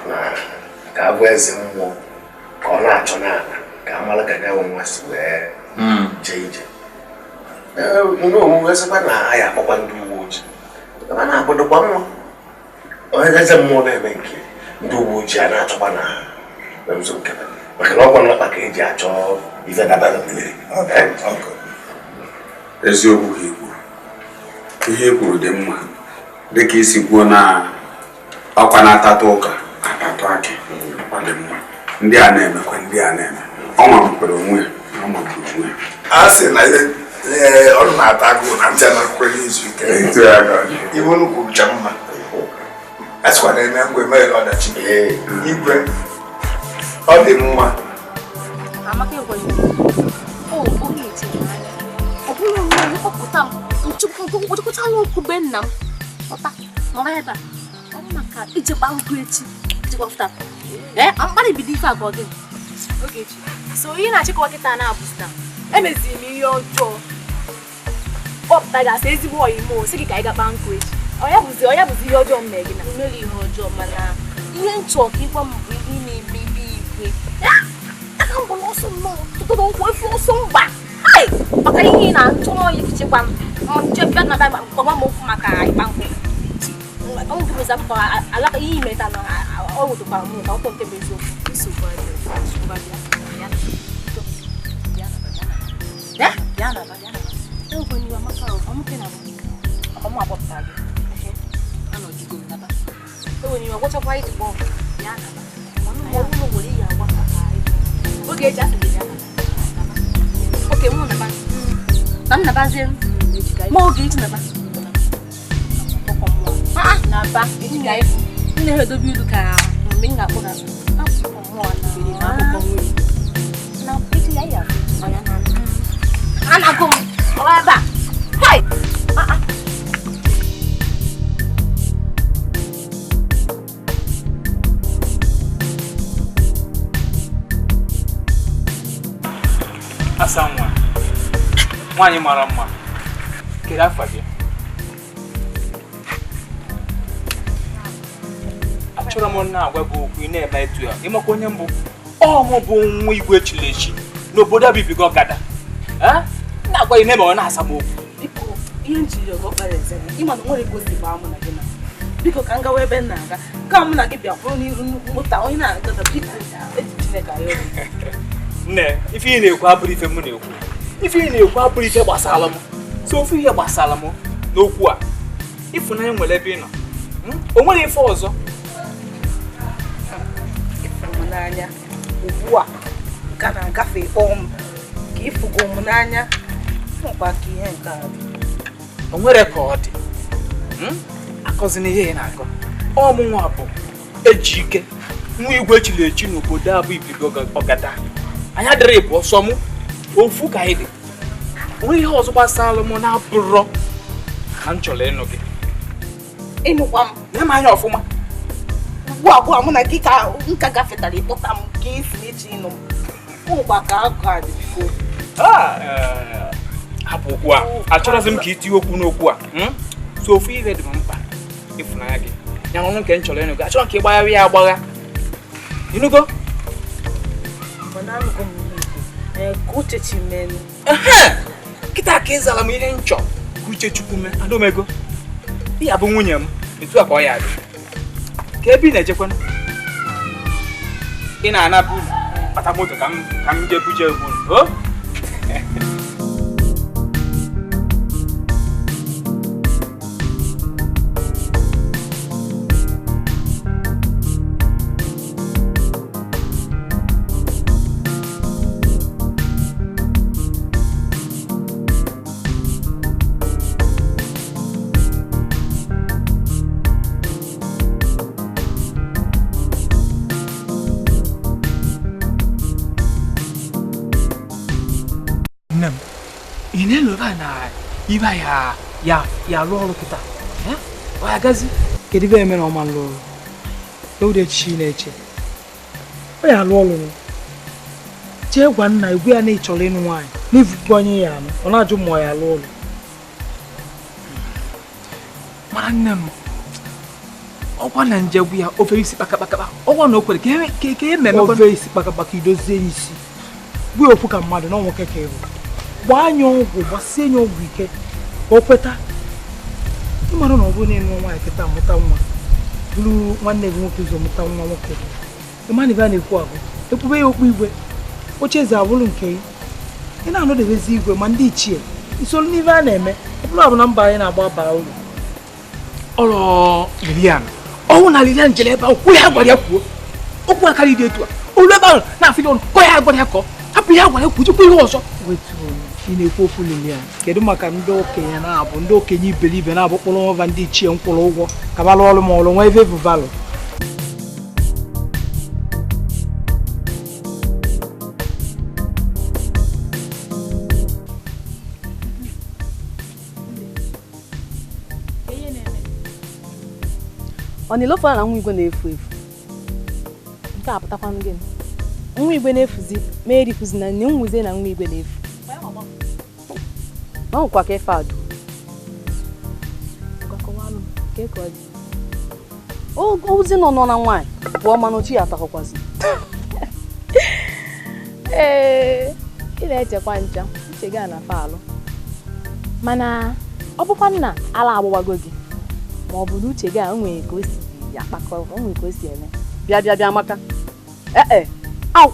na ka abụ eze mmụọ ka ọ na-achọ n'ala ka a mara ka ya nwa si wee jee ije. Onowu sịkwa na a ya akpọkwa ndị uwe ojii, mana abụdokwa mma onye eze mmụọ na-eme nke ndị uwe ojii a na-achọkwa na nzo nke maka na ọkwa n'ọkpa ka eji achọ ife dabara mmiri. Eziokwu ka ikwu, ihe e kwuru dị mma dịka isi kwuo na ọkwa na-atatụ ụka atatụ akị, ọ dị mma. Ndị a na-emekwa ndị a na-eme, ọ magburu onwe ya, ọ magburu onwe ya. A sị na ọrụ na-ata agụụ na ntị anakwere izu ike. Iwe unu kwuru cha mma, a sịkwa na eme ngwa emeghị ọdachi. Igwe ọ dị mma. Amaka ekweghị. O oge etinye anya. Ọ bụrụ na mkpọpụta m nchukwuchala okwu be nna m pụta nọrọ ebe a. Ọ bụ maka ijekwa nkụ echi ijekwa fụta. Mkparị bido ife a ka ọ dị. Ogechi, so ihe na-achịkwa kịta na-abụzi na emeziri m ihe ọjọọ kpọpụta gị asị ezigbo ọyị m sị gị ka anyị ga kpaa nkụ echi. Ọ ya bụzi ihe ọjọọ m mee gị na mmeri ihe ọjọọ, mana ihe nchọ ka ịgwa m bụ ihe na-eme ibe igwe. Aka m gwara ọsọ nnọọ tụtụrụ ụkwụ efu ọsọ mgba maka ihe ị na-achọ n'ọya echichekwa m nche bịa na bịa gwa m okwu maka ịkpa nkụ. Alaka ihe imeta na ọ wụtụkwara m ka ọkpọ nke bụ eziokwu. Nsogbu adịghị. Asa nwa nwaanyị mara mma, kedu afa gị? Achọrọ m na-agwa gị okwu ị na-eme etu ya. Ịmakwa onye mbụ ọ mụ bụ nwa igwe echiri echi n'obodo abibigo ọgada. Na-agwa gị na-eme ọ na-asa m okwu. Biko, ihe njiri ọgọ kpara eze gị ịma na nwere ka o si gbaa mụ na gị na biko ka m gawa ebe m na-aga ka mụ na gị bịa kwụrụ n'iru nnukwu moto onye na-agata biko eji Chineke ayọ gị. Nne, ife ị na-ekwu abụrụ ife m na-ekwu. Ife ị na-ekwu abụrụ ife gbasara m. So ofu ihe gbasara m n'okwu a, ịfụnanya nwere ebe ị nọ. O nwere ife ọzọ. Ịfụrụ m n'anya ugbu a ka na-agafe ọm ka ịfụgo m n'anya nkwa ka ihe nke a dị. O nwere ka ọ dị. Akọzina ihe ị na-akọ. Ọ mụ nwa bụ eji ike nwa igwe echiri echi n'obodo a bụ ibigo ọgada. Anyị adịrị bụ ọsọ mụ ofu ka anyị dị. Onwe ihe ọzọ gbasara m na-abụrọ ka m chọrọ ịnụ gị. Ịnụkwa m? Nye m anya ọfụma. Ugbu a mụ na gị ka nka gafetara ịkpọta m ka esi n'echi ịnụ m. Ụkwa ka akụ a dị biko. Hapụ okwu a. Achọrọzi m ka itinye okwu n'okwu a. So ofu ihe dị m mkpa ịfụnanya gị. Ya ọnụ nke m chọrọ ịnụ gị. Achọrọ m ka ị gbagharị ya agbagha. Ịnụgo? Kịta ka ị zara m ihe nchọ ka uche Chukwu mee adomego. Ya bụ nwunye m etu a ka ọ ya dị. Ka ebe ị na-ejekwanụ? Ị na-anabụ bata moto ka m jee buje egwu o? Ị na-eloba na ibe ya ya ya alụ ọrụ kịta. Ọ ya gazi. Kedu ibe eme na ọma nlụ ọrụ? Ewude chi na-eche. Ọ ya alụ ọrụ. Jee gwa nna igwe ya na ị chọrọ ịnụ nwaanyị n'ivukwu onye ya anụ ọ na-ajụ ma ọ ya alụ ọrụ. Mara nne m ọkwa na njegwu ya ofe isi kpakakpaka ọkwa na o kwere ka e mere ofe isi kpakakpaka idozie isi gwa okwu ka mmadụ na nwoke ka ịbụ gbaa anya ọgwụ gbasie anya ọgwụ ike ka o kweta ịmara na ọ bụrụ na ịnụ nwaanyị kịta mụta nwa bụrụ nwanne gị nwoke ụzọ mụta nwa nwoke ịma na ibe a na-ekwu ahụ ekwube ya okpu igwe oche eze abụrụ nke gị ị na-anọdebezi igwe ma ndị ichie isoro n'ife a na-eme ọ bụrụ abụ na mba anyị na-agba bara uru. Ọrụ Lilian ọnwụ na Lilian jere ebe ahụ kwuo ya gwara ya kwuo okwu akara ịdị etu a olu ebe ahụ na-afị ọnụ kọ ya gwara ya kọ hapụ ya gwara ya kwuo chukwu ihe ọzọ. Ị na-ekwu okwu Lilian kedu maka ndị okenye na-abụ ndị okenye iberibe na-abụ kpụrụ ọva ndị ichie nkwụrụ ụgwọ ka balụ ọrụ ma ọrụ nwa ebe buvalụ. Ọ na-elofu na nwa igwe na-efu efu nke a pụtakwanụ gịnị nwa igwe na-efuzi ma erifuzi na nne nwuzie na nwa igwe na-efu ma nwekwa ka efe adụ ozi nọ nọ na nwaanyị pụọ mana ochi ya atakọkwazi. Ee, ị na-echekwa ncha uche gị a na fa alụ mana ọ bụkwa nna ala agbụgbago gị ma ọ bụ na uche gị a nwere ka o si akpakọ o nwere ka o si eme. Bịa bịa bịa Amaka ee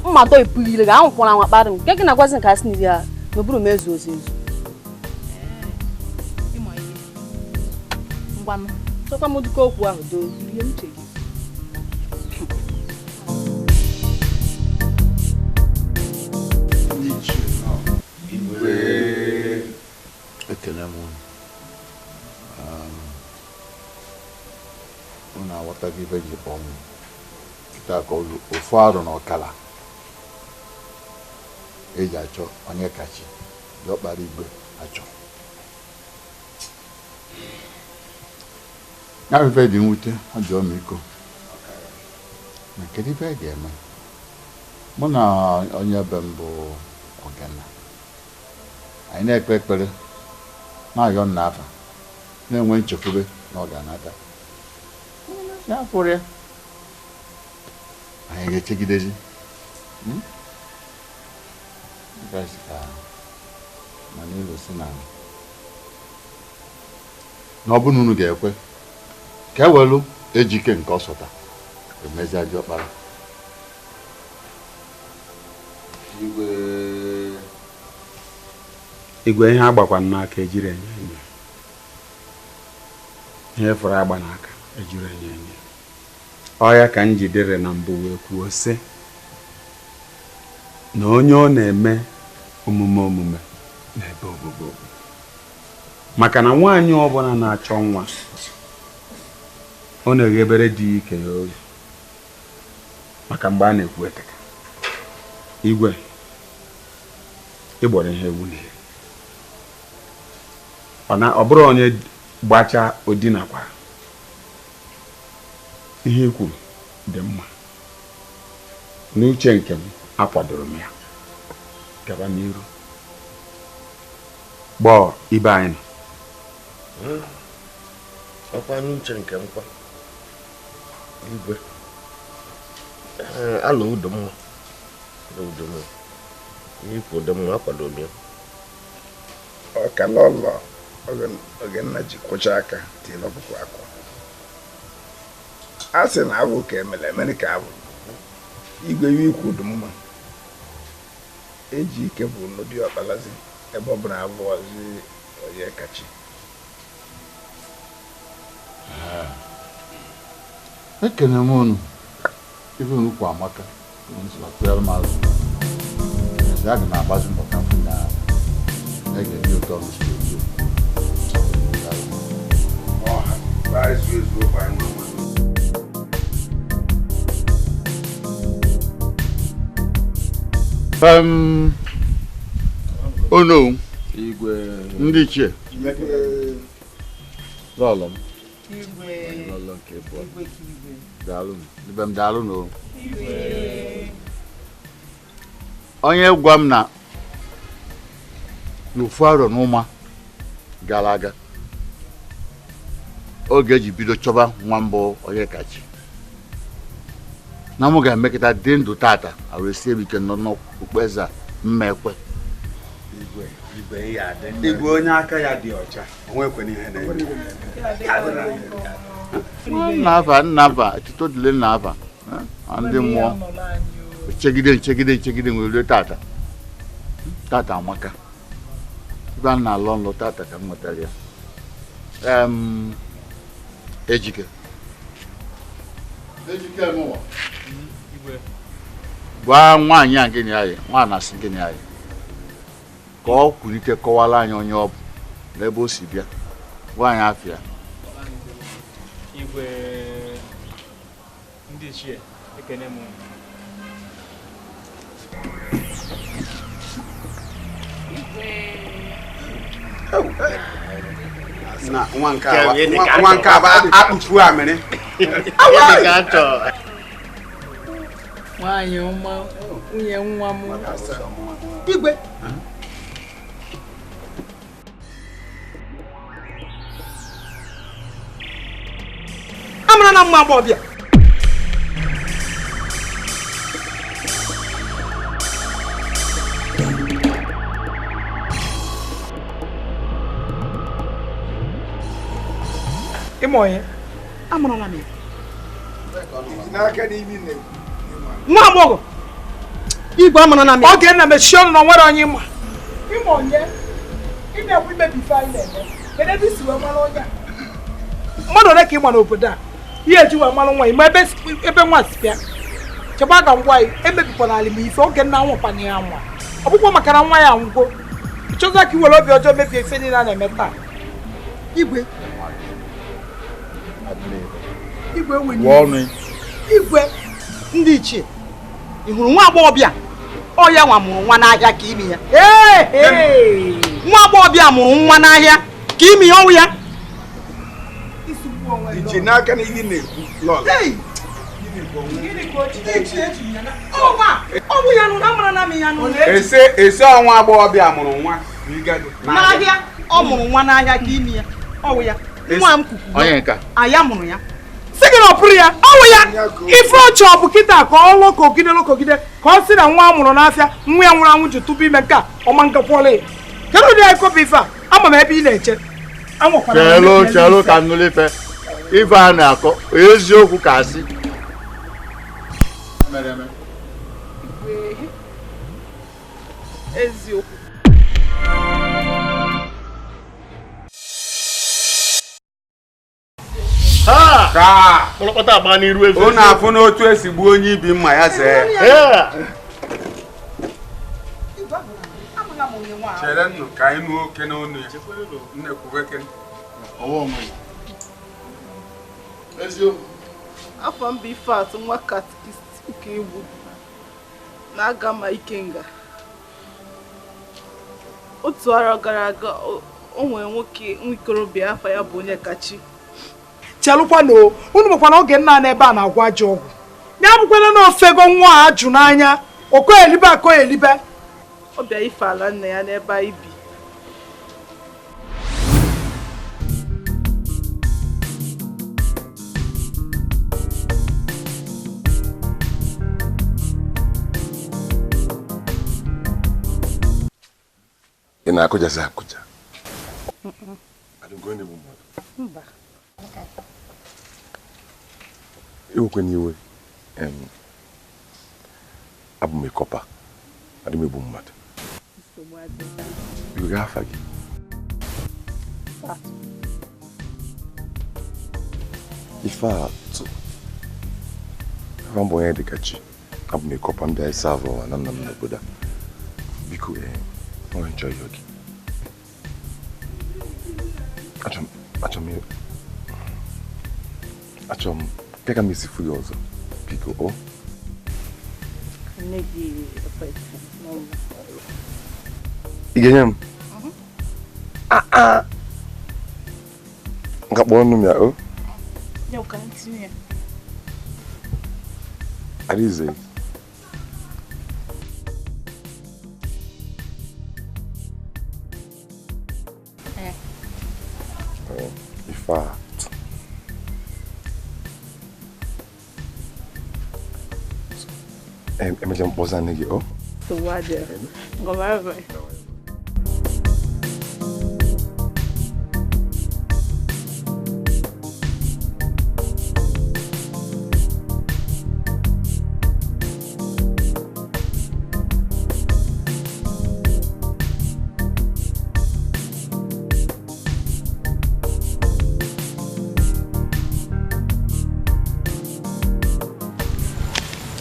mmadụ epugile gị anwụkwara anwa kparị m nke gị na-agwazi nke asị na ya n'oburu m ezu ozu ezu. Ngwanụ chọkwa m dịka okwu ahụ doo rie uche gị. Ekele m unu. Unu aghọtaghị ibe ji kpọọ m kịta ka ofu arụ na ọkala eji achọ onye kachi diọkpara igwe achọ ya bụ ife dị mwute ọ dị ọmịiko na kedu ife a ga-eme mụ na onye be m bụ Ogena anyị na-ekpe ekpere na-ayọ nna afa na-enwe nchekwube na ọ ga-anata ya fụrụ ya anyị ga-echegidezi mana ilu si na ọ bụrụ na unu ga-ekwe ka e welu ejike nke ọsọta emezi diọkpara. Igwe ihe agbakwa n'aka ejiri enye enye ihe fọrọ agba n'aka ejiri enye enye ọ ya ka m jidere na mbụ wee kwuo sị na onye ọ na-eme omume omume na-ebe ogbugbo maka na nwaanyị ọbụla na-achọ nwa ọ na-eghebere dị ike ya oge maka mgbe a na-ekwu eteka. Igwe ịgbọrọ ihe ewu na ọ bụrụ onye gbacha odinakwa ihe i kwuru dị mma n'uche nke m akwadoro m ya gaba n'iru gbọọ ibe anyị nọ ọkwa n'uche nke m kwa igwe alụ udo mma ihe ikwu dị mma akwado m ya. Ọkala ọlọ Ogenna ji kwụcha aka tiere ọkụkọ akwa a sị na abụ ka emere emere ka abụ igwe iwe ikwu dị mma eji ike bụ n'ụdị ọkpalazi ebe ọ bụla abụọzi onye kachi. Ekene m unu ife unu kwa amaka m azụ eze aga m agbazi mbọ ka mfụ na ege ndị ụtọ m si otu. Oh no. Igwe. Ndị ichie. Lọlọ m. Igwe. Lọlọ nke bụ. Daalụ m. Ibe m daalụ nụ. Igwe. Onye gwa m na n'ofu arọ n'ụma gara aga oge eji bido chọba nwa mbụ Onyekachi na mụ ga-emekọta dị ndụ tata aresie m ike nọ n'okpukpe a mma ekwe. Igwe onye aka ya dị ọcha onwekwana ihe na-eme. Nna afa etuto dịle nna afa ndị mmụọ nchegide nwere rue tata tata amaka ebe a na-alọ nlọ tata ka m nwetara ya. Ejike mụwa gwa nwaanyị a gịnị anyị nwa na-asị gịnị anyị ka ọ kwulite kọwara anyị onye ọ bụ n'ebe o si bịa gwa anyị afịa. Igwe ndị ichie ekene m. Na nwa nke a bụ akpụfu amịrị. Nwaanyị ọma nwunye nwa m. Igwe. Amara na mma agbọbịa. Ịma onye? Amụrụla m ya. Nwa agbọghọ. Igwe amụrụla m ya. Oge nna mechie ọnụ na nwere onye ịma. Ịma onye? Ị na-ekwu imebi ife anyị na-eme. Kedu ebe i si wee mara onye a? Mmadụ ole ka ị ma n'obodo a? Ihe eji wee mara nwa ma ebe nwa si bịa. Chekwa ka ngwa anyị emebikwana ala m ife oge nna anwụkwana ya nwa. Ọ bụkwa maka na nwa ya anwụgo. Ị chọzọ ka i were obi ọjọọ mebie ife niile a na-eme taa. Igwe. Igwe nwere igwe ndị ichie ị hụrụ nwa agbọghọbịa ọ ya nwa mụrụ nwa n'ahịa ka imi ya. Nwa agbọghọbịa mụrụ nwa n'ahịa ka imi ya ọwụ ya. Iche n'aka na ihe na-ekwu lọlọ. Ese ọnwa agbọghọbịa mụrụ nwa n'ahịa ọ mụrụ nwa n'ahịa ka imi ya ọwụ ya. Nwa m kuku aya mụrụ ya sị gị na ọ pụrụ ya ọwụ ya ife ọchị ọ bụ kịta ka ọ lụkọgide lụkọgide ka ọ sị na nwa a mụrụ n'afịa nwa ya nwụrụ anwụ ji tupu ime nke a ọma nkakwọla ya. Kedu ụdị akụkọ bụ ife a? Ama m ebe ị na-eche. Chelu ka m nụrụ ife ife a na-akọ eziokwu ka asị. Eziokwu. Ọ na-afụ n'otu esi gbuo onye ibi mma ya see. Chere nnu ka anyị nụ oke n'ọnụ ya. Nne kwuwe kene. Afọ m bụ Ifeatụ nwa katikist nke Igbo na-aga ma Ikenga. Otu arọ gara aga o nwere nwoke nwa ikorobịa afọ ya bụ Onyekachi. Chelụkwa na unu bụkwa na oge nna n'ebe a na-agwa ajọ ọgwụ ya bụkwana na ofego nwa a ajụ n'anya okoelibe akoelibe. Ọ bịa ife ala nna ya n'ebe anyị bi. Ị na-akụjazi akụja? Mba. Ewekwana iwe, abụ m ịkọpa, adị m egbu mmadụ. Iwe ga-afa gị. Ifeatụ, afa mbụ onye dịka chi, abụ m ịkọpa ndị anyị savụ ụwa na nna m n'obodo a. Biko, onye nchọ ihe gị. Achọ m ka m esi fụ ya ọzọ, biko o. Ị ga-enye m? Nka kpọọ ọnụ m ya o. Arize. In fact, emecha mkpọsa nne gị o. Go bye bye.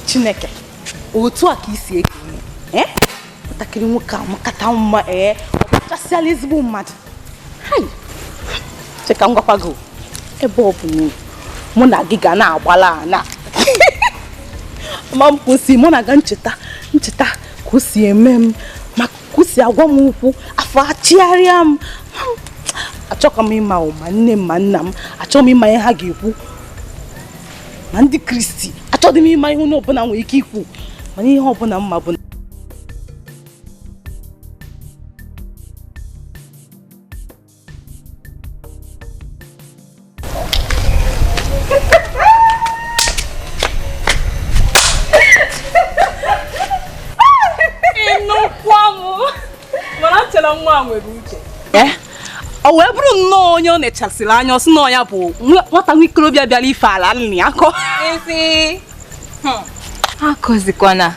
Chineke, otu a ka isi eke ihe nwatakịrị nwoke a makata mma ọ kachasịala ezigbo mmadụ. Hai, cheka m gwakwa gị, ebe ọ bụ na mụ na gị ga na-agbala ana ma m kwụsị mụ na ga ncheta ncheta ka o si eme m, ma ka o si agwa m okwu, afọ achịgharịa m. Achọkwa m ịma ma nne m ma nna m, achọghị m ịma ihe ha ga-ekwu, ma ndị Kristi achọghị m ịma ihe onye ọbụla nwere ike ikwu, mana ihe ọbụla mma bụ ọ wee bụrụ nnọọ onye ọ nechasịrị anya, ọsị nọọ ya bụ nwata nwa ikorobịa bịara ife ala nna ya akọ. Akọzikwana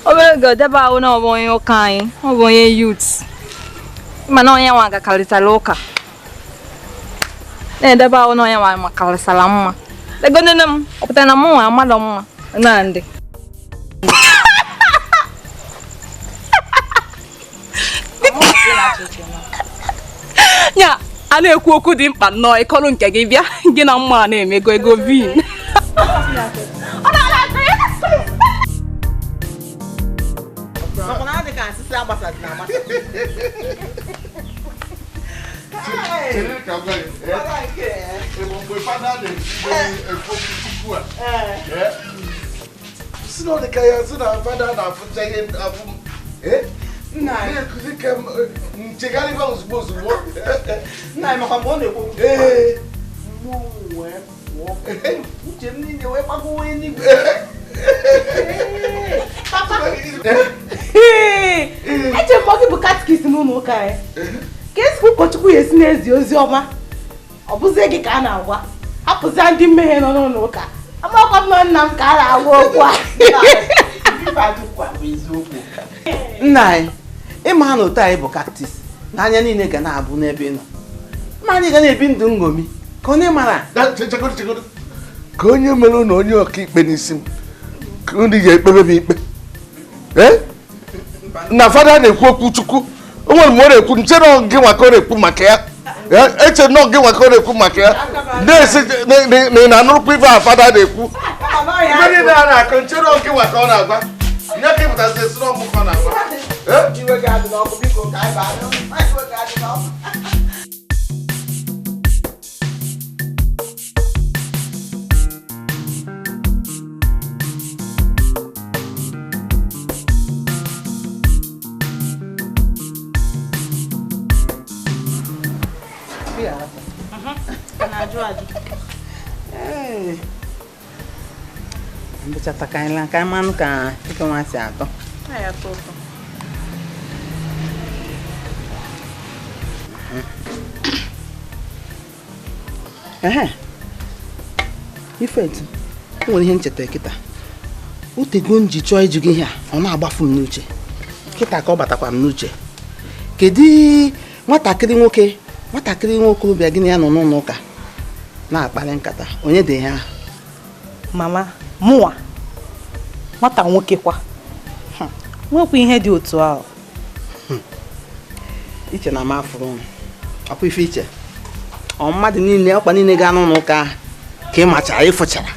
obere oge odebe ahụ na ọ bụ onye ụka anyị, ọ bụ onye yut, mana onye nwa gakarịtara ụka na-edebe ahụ na onye nwa makarịsara mma. Legodene m, ọ pụtara na mụ nwa amadọ mma na ndị ya a na-ekwu okwu dị mkpa nnọọ. Ịkọrọ nke gị bịa, gị na mma na-emego ego vin. Nchegharịba ozugbo ozugbo. Nna anyị makwa mgbe ọ na-ekwu okwu mmụọ wee pụọ, uche m niile wee gbagowe eluigwe. Eche m gị bụ katikist n'ụlọ ụka anyị, ka esi ụkọchukwu ya esi na-ezi ozi ọma, ọ bụzie gị ka a na-agwa, hapụzia ndị mmehie nọ n'ụlọ ụka. Amakwa m na nna m ka a na-agwa okwu a. Nna anyị, ịma na otu anyị bụ katikist na anya niile ga na-abụ n'ebe ị nọ, ma anyị ga na-ebi ndụ nṅomi ka onye mara. Ka onye mere na onye ọkaikpe n'isi m, ka unu ga-ekpebe m ikpe. Na fada na-ekwu okwu Chukwu, o nwere mgbe ọ na-ekwu nche na gị nwa ka ọ na-ekwu maka ya, eche na gị nwa ka ọ na-ekwu maka ya, na-esi na ị na-anụrụkwa ife a fada na-ekwu. Mgbe niile a na-akọ nche na gị nwa ka ọ na-agwa, nye ka ịpụtasị esi na ọmụ ka ọ na-agwa. Mbụchata ka anyị ka anyị manụ ka ike nwa si atọ. Ehe, Ifetu, o nwere ihe ncheta kịta. Otego m ji chọọ ịjụ gị ihe a, ọ na-agbafu m n'uche. Kịta ka ọ batakwa m n'uche. Kedu nwatakịrị nwoke nwokorobịa gị na ya nọ n'ụlọ ụka na-akparị nkata, onye dị ihe ahụ? Mama, mụnwa nwata nwoke kwa nwekwa ihe dị otu ahụ. Iche na m afụrụ m ọkwa ife iche ọ mmadụ niile ọkpa niile gaa n'ụlọ ụka ka ị machara ịfụchara.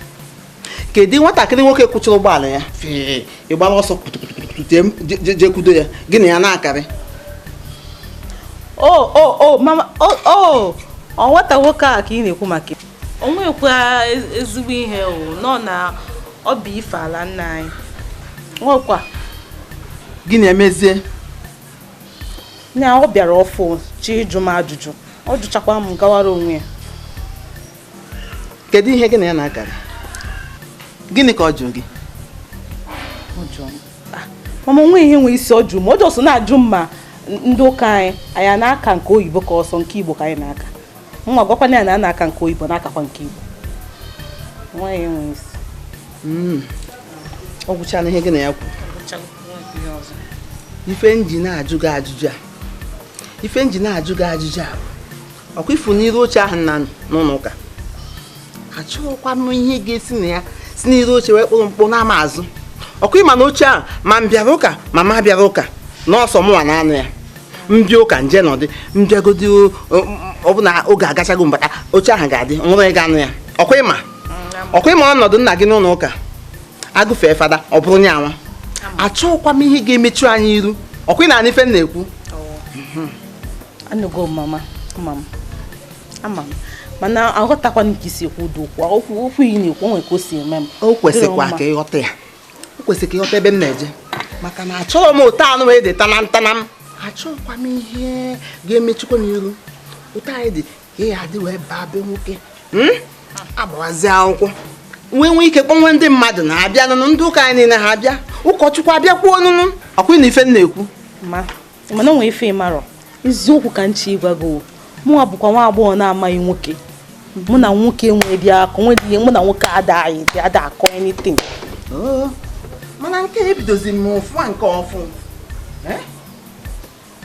Kedu nwatakịrị nwoke kwụchara ụgbọala ya fee ịgbara ọsọ pụtụpụtụpụtụ jekwudo ya, gị na ya na-akarị? Oh, mama, oh, ọ nwata nwoke a ka ị na-ekwu maka o nwekwa ezigbo ihe o nọ na ọ bụ ife ala nna anyị nwekwa gịnị emezie na ọ bịara ọfụ chi ịjụ m ajụjụ ọ jụchakwa m gawara onwe ya. Kedu ihe gị na ya na-akara? Gịnị ka ọ jụrụ gị? Ọ jụrụ m. Mama onwe ihe nwe isi ọ jụrụ m, ọ jọsọ na-ajụ m ma ndị ụka anyị anyị na-aka nke oyibo ka ọsọ nke Igbo ka anyị na-aka. Nwa gwakwana ya na a na-aka nke oyibo na-akakwa nke Igbo. Nwa ihe nwe isi. Ọ gwụchala ihe gị na ya kwuru. Ife nji na-ajụ gị ajụjụ a. Ife nji na-ajụ gị ajụjụ a. Ọkwa ifu n'iru oche ahụ nna n'ụlọ ụka. Achọghịkwa m ihe ga-esi na ya si n'iru oche wee kpụrụ mkpụ n'ama azụ. Ọkwa ịma na oche ahụ ma m bịara ụka ma ma bịara ụka n'ọsọ mụnwa na anụ ya. Mbịa ụka nje nọdị mbịagodi ọbụna oge agachago mbata oche ahụ ga-adị nwụrụ ịga anụ ya. Ọkwa ịma ọnọdụ nna gị n'ụlọ ụka agụfee fada ọ bụrụ nye anwa. Achọghịkwa m ihe ga-emechu anyị iru. Ọkwa ị na-anụ ife m na-ekwu? Anụgo mama, ama m mana aghọtakwana ka isi ekwu ụdị okwu okwu ị na-ekwu onwe ka o si eme m. O kwesịkwa ka ịghọta ya. O kwesịrị ka ịghọta ebe m na-eje maka na achọghị m ụtọ anụ wee dị tanam tanam. Achọghịkwa m ihe ga-emechukwa m iru. Ụtọ anyị dị ka ya adị wee baa be nwoke. Agbawazie akwụkwọ nwee ike kpọnwe ndị mmadụ na-abịa nụnụ ndị ụka anyị niile ha abịa ụkọchukwu abịakwuo nụnụ. Ọkwa na ife m na-ekwu. Mana o nwee ife ịmarọ eziokwu ka nchi ịgwa gị mụnwa bụkwa nwa agbọghọ na-amaghị nwoke. Mụ na nwoke nwee dị akọ nwee dị mụ na nwoke adaghị dị ada akọ anything. Mana nke a ebidozi m ọfụma nke ọfụ.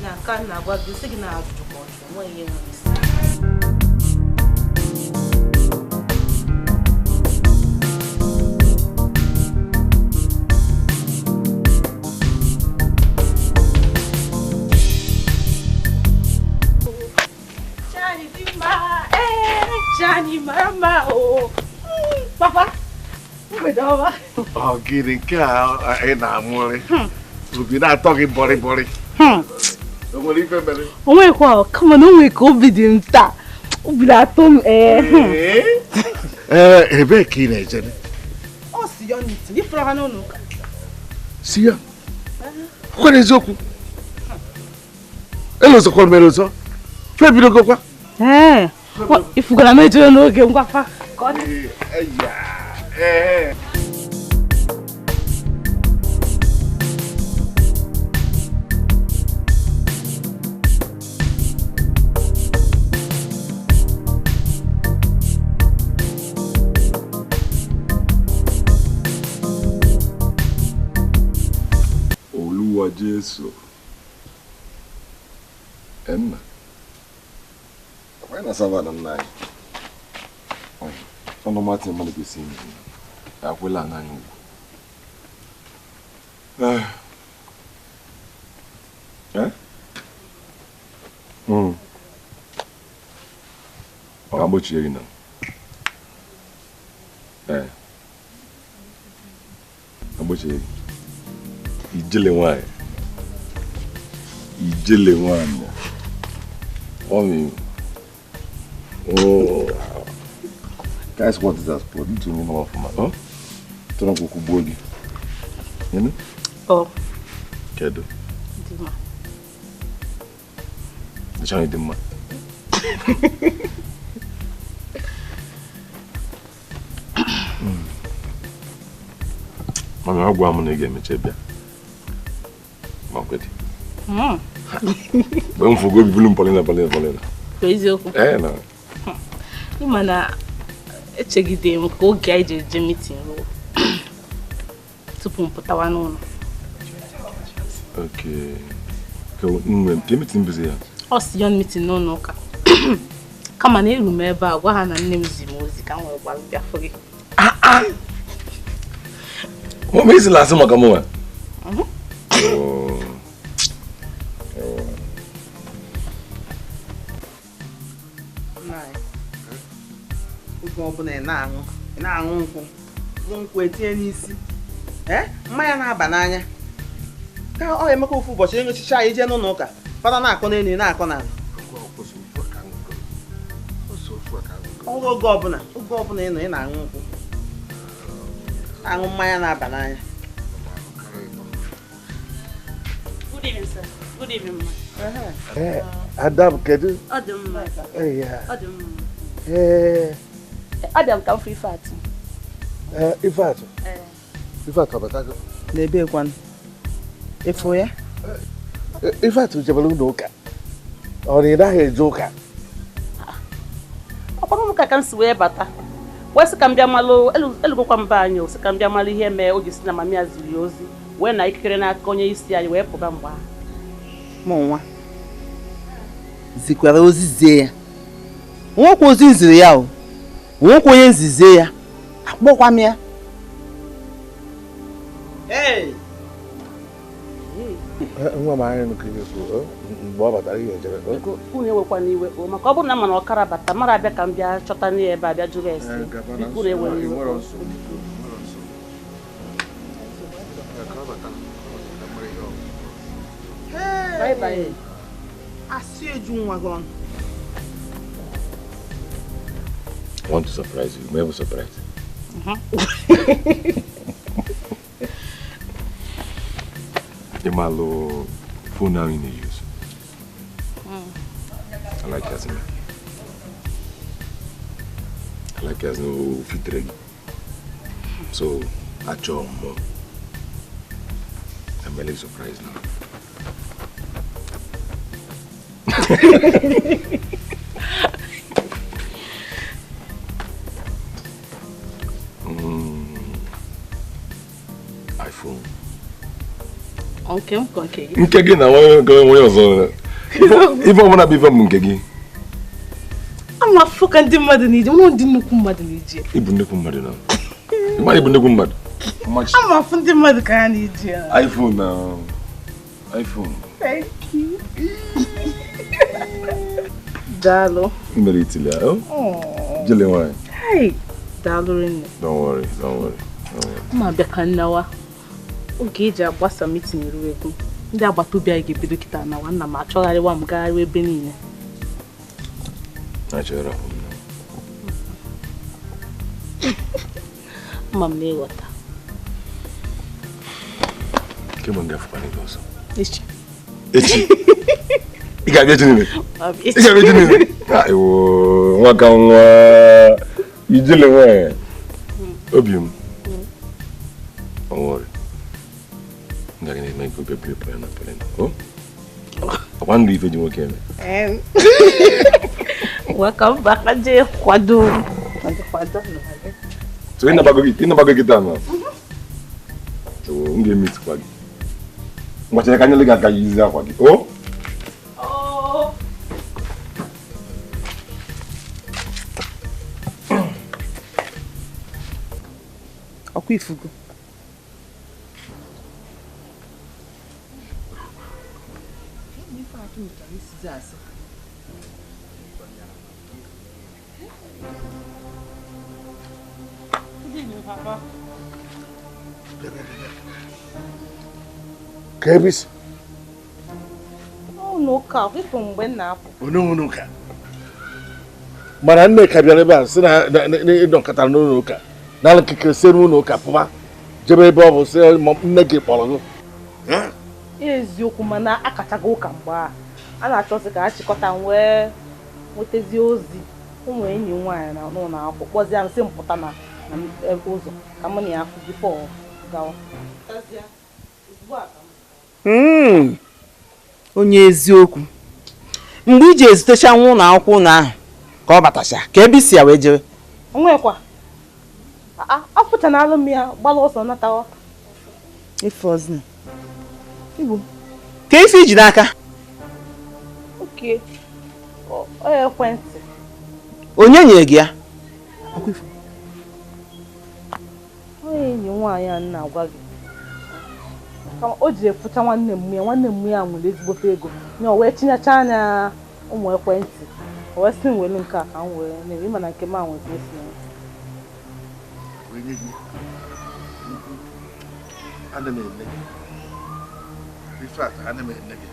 Na nke a na-agwa gị sị gị na ajụjụ ka ọ jụrụ nwa ihe nwere isi. Johnny mama oh papa mgbede ọma. Ọ gịnị nke a ị na-amụrị obi na-atọ gị bọrị bọrị? O nwere ife mere? O nwekwa kama na o nwere ka obi dị m taa obi na-atọ m. Ee, ebee ka ị na-eje? Ọ si ya n'iti ifuru ha n'ụlọ ụka. Si ya kwere eziokwu elozokwa mere ọzọ febirogokwa. Ee, ifugara m ejere n'oge ngwafa ka ọ dị. Olúwa Jésù. Emma. Why not serve them nine? Oh, no matter money be seen. I will learn you. Eh? How much you know? Eh? How much you? Ijele wine. Ijele wine. Oh, oh, guys, what is that sport? You don't know for my, huh? Don't go kubogi. You know? Oh. Kedo. Dima. The channel Dima. Mama, I'm going to get me chebia. Mama, But I'm for go be Paulina, Paulina, Paulina. Eziokwu. Eh na. Ịma na echegide m ka oge anyị ji eje meeting ruo tupu m pụtawa n'ụlọ. Okay. Ka nwe ke meeting bụzi ya? Ọ si yon meeting n'ụlọ ụka. Kama na eru m ebe a gwa ha na nne m zi m ozi ka m wee gwa bịa fụ gị. Ah ah. Mama isi lasị maka mụnwa. Oge ọbụla ị na-aṅụ nkwụ etinye n'isi mmanya na-aba n'anya ka ọ emeka ofu ụbọchị enyochicha anyị jee n'ụlọ ụka fada na-akọ n'elu na-akọ n'ala. Oge ọbụla ị nọ ị na-aṅụ nkwụ. Aṅụ mmanya na-aba n'anya. Good evening, sir. Good evening, ma. Adam, kedu? Ọ dị mma. Yeah. Ọ dị mma. Eh. Adam, ka m fụ Ifeatụ. Ifeatụ? Ifeatụ abatago. N'ebe kwanụ? Ịfụ ya? Ifeatụ jebere ụlọ ụka. Ọ na ị naghị eje ụka? Ọkwa m ka m si wee bata. Wee sị ka m bịa malụ elugokwa mba anyị o sị ka m bịa malụ ihe mee o ji si na mami ya ziri ya ozi wee na ikikere n'aka onye isi anyị wee pụba mgbe ahụ. Mụ nwa zikwara ozi zie ya. Nwekwa ozi nziri ya o. Nwekwa onye nzizie ya. Akpọkwa m ya. Hey! Nwa m anyị nụkọ ihe kwuru mgbe ọ batara ihe ejebe. Unu ewekwana iwe o maka ọ bụrụ na mana ọkara bata mara abịa ka m bịa chọta n'ihe ebe a bịa jụrụ ese. Biko unu ewere iwe. Bye bye. Asị eju nwa gị ọnụ. I want to surprise you. May I surprise? Imalo phone now in the use. I like Yasmin. I like Yasmin fit. So I chose more. I'm really surprised now. iPhone. Okay. Nke gị na onye ọzọ. Ife ọbụla bụ ife m nke gị. Ama afọ ka ndị mmadụ na-eji, ụlọ ndị nnukwu mmadụ na-eji. Ịbụ nnukwu mmadụ na. Ị mara ịbụ nnukwu mmadụ. Ama afọ ndị mmadụ ka ha na-eji ya. iPhone na iPhone. Thank you. Daalụ. Mere itili ahụ. Jele nwanyị. Hey, daalụ rinne. Don't worry, don't worry. Ma bịa ka nnawa. Oge eji agbasa meeting eru ego. Ndị agbata obi anyị ga-ebido kịta nawa nna m achọgharịwa m gagharị ebe niile. Achọrọ m. Mma m na-ịghọta. Kemgbe m ga-afụkwa gị ọzọ. Echi. Echi. Ị ga-abịa echi niile? Ị ga-abịa echi niile? Ewo, nwa ka nwa. Ijele nwanyị. Obi m. Don't worry. I'm going to make a plan. Oh? I want to leave you okay. Welcome back. Kwado. So, in the guitar now. So, I'm going to meet Kwagi. What I can look at is Kwagi. Oh? Oh. Okwifugo. Kebis. Oh no, ka ifu mgbe m na-apụ. Ono ka. Mana nne ka bịara ebe a sị na ịdọkọtara n'ụlọ ụka. Na nkekere si n'ụlọ ụka pụba. Jebe ebe ọ bụ sị nne gị kpọrọ gị. Eziokwu mana akachago ụka mgbe a na-achọzi ka a chịkọta wee nwetazie ozi ụmụ enyi nwaanyị na n'ụlọ akwụkwọ kpọzie m sị m pụta na ụzọ ka mụ na ya afụ bifo gawa. Onye eziokwu mgbe iji ezitecha nwa ụlọ akwụkwọ ụlọ ahụ ka ọ batacha ka ebe isi ya wee jewe. Onwekwa afụchanalụ m ya gbala ọsọ natawa. Ife ọzọ Igbo ka ife iji n'aka. Oke ọ ekwentị. Onye nyere gị ya? Onye enyi nwaanyị a na-agwa gị. Kama o ji efucha nwanne m ya nwere ezigbote ego ya o wee tinyecha anya ụmụ ekwentị o wee sị m welu nke a ka m wee na-eme ịma na nke m a nwere esi ya. Ana m ene gị. Ifeatụ, ana m ene gị.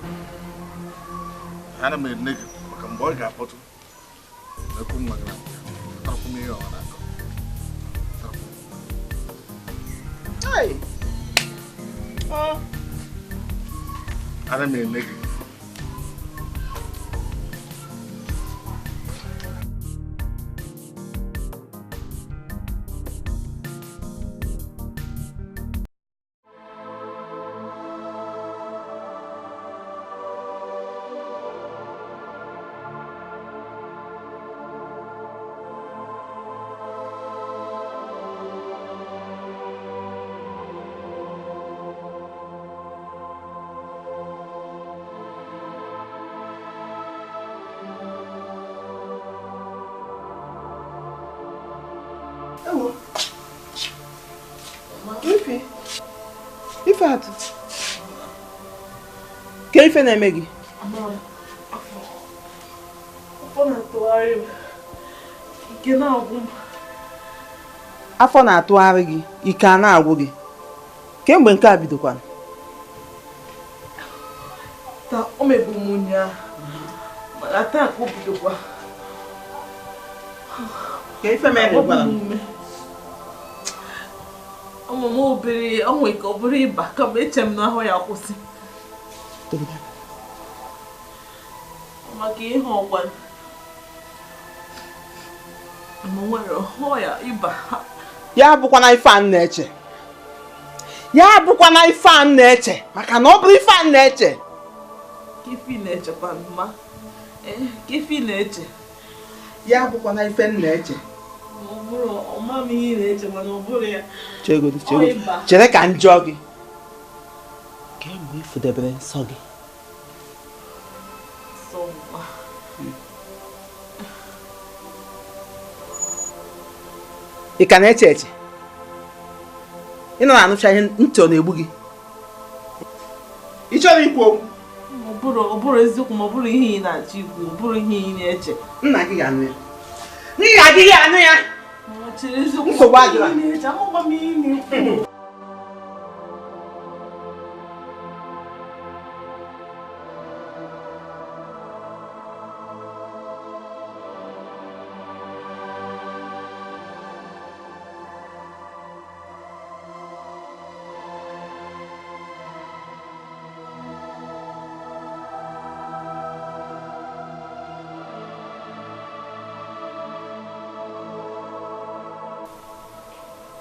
Ana m ene gị maka mgbe ọ ga-akpọtụ. Ekwu nwa gị na Mmiri ọ na-akọ. Hey! Oh. Ana m eme gị. Ifeatụ, ka ife na-eme gị? Afọ na-atụgharị m, ike na-agwụ m. Afọ na-atụgharị gị, ike a na-agwụ gị. Kemgbe nke a bidokwana? Taa o mebu m ụnyaahụ, mana taa ka o bidokwa. Ka ife mere gwara m. Ụmụ m obere, o nwere ka ọ bụrụ ịba kama eche m na ahụ ya kwụsị. Maka ihe ọgwa m nwere ọya ịba. Ya bụkwana ife a na-eche. Ya bụkwana ife a na-eche maka na ọ bụrụ ife a na-eche. Ka ife ị na-echekwa mma. Ka ife ị na-eche. Ya bụkwana ife m na-eche. Chegodu, chegodu. Chere ka m jụọ gị. Kemgbe ị fụdebere nsọ gị? Ị ka na-eche eche? Ị nọ na-anụcha ihe ntị ọ na-egbu gị? Ị chọrọ ikwu okwu? Ọ bụrụ eziokwu ma ọ bụrụ ihe ị na-achọ ikwu, ọ bụrụ ihe ị na-eche. Nna gị ga-anụ ya. Nna gị ga-anụ ya. Nsogbu adịla.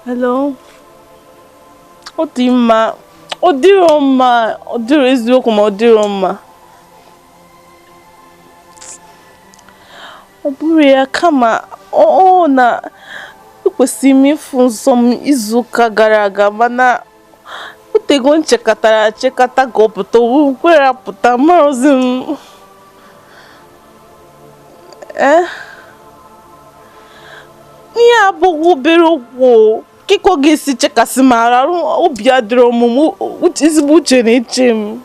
Hello. Ọ dị mma, ọ dịrọ mma, ọ dịrọ eziokwu ma ọ dịrọ mma. Ọ bụrụ ya kama ọ na ekwesịrị m ịfụ nsọ m izu ụka gara aga mana otego nchekatara achekata ka ọ pụta o kwere apụta marụzi m. Ihe abụghị obere okwu. Kiko ga-esi chekasị m arụ obi adịrọ ọmụmụ ezigbo uche na-eche m.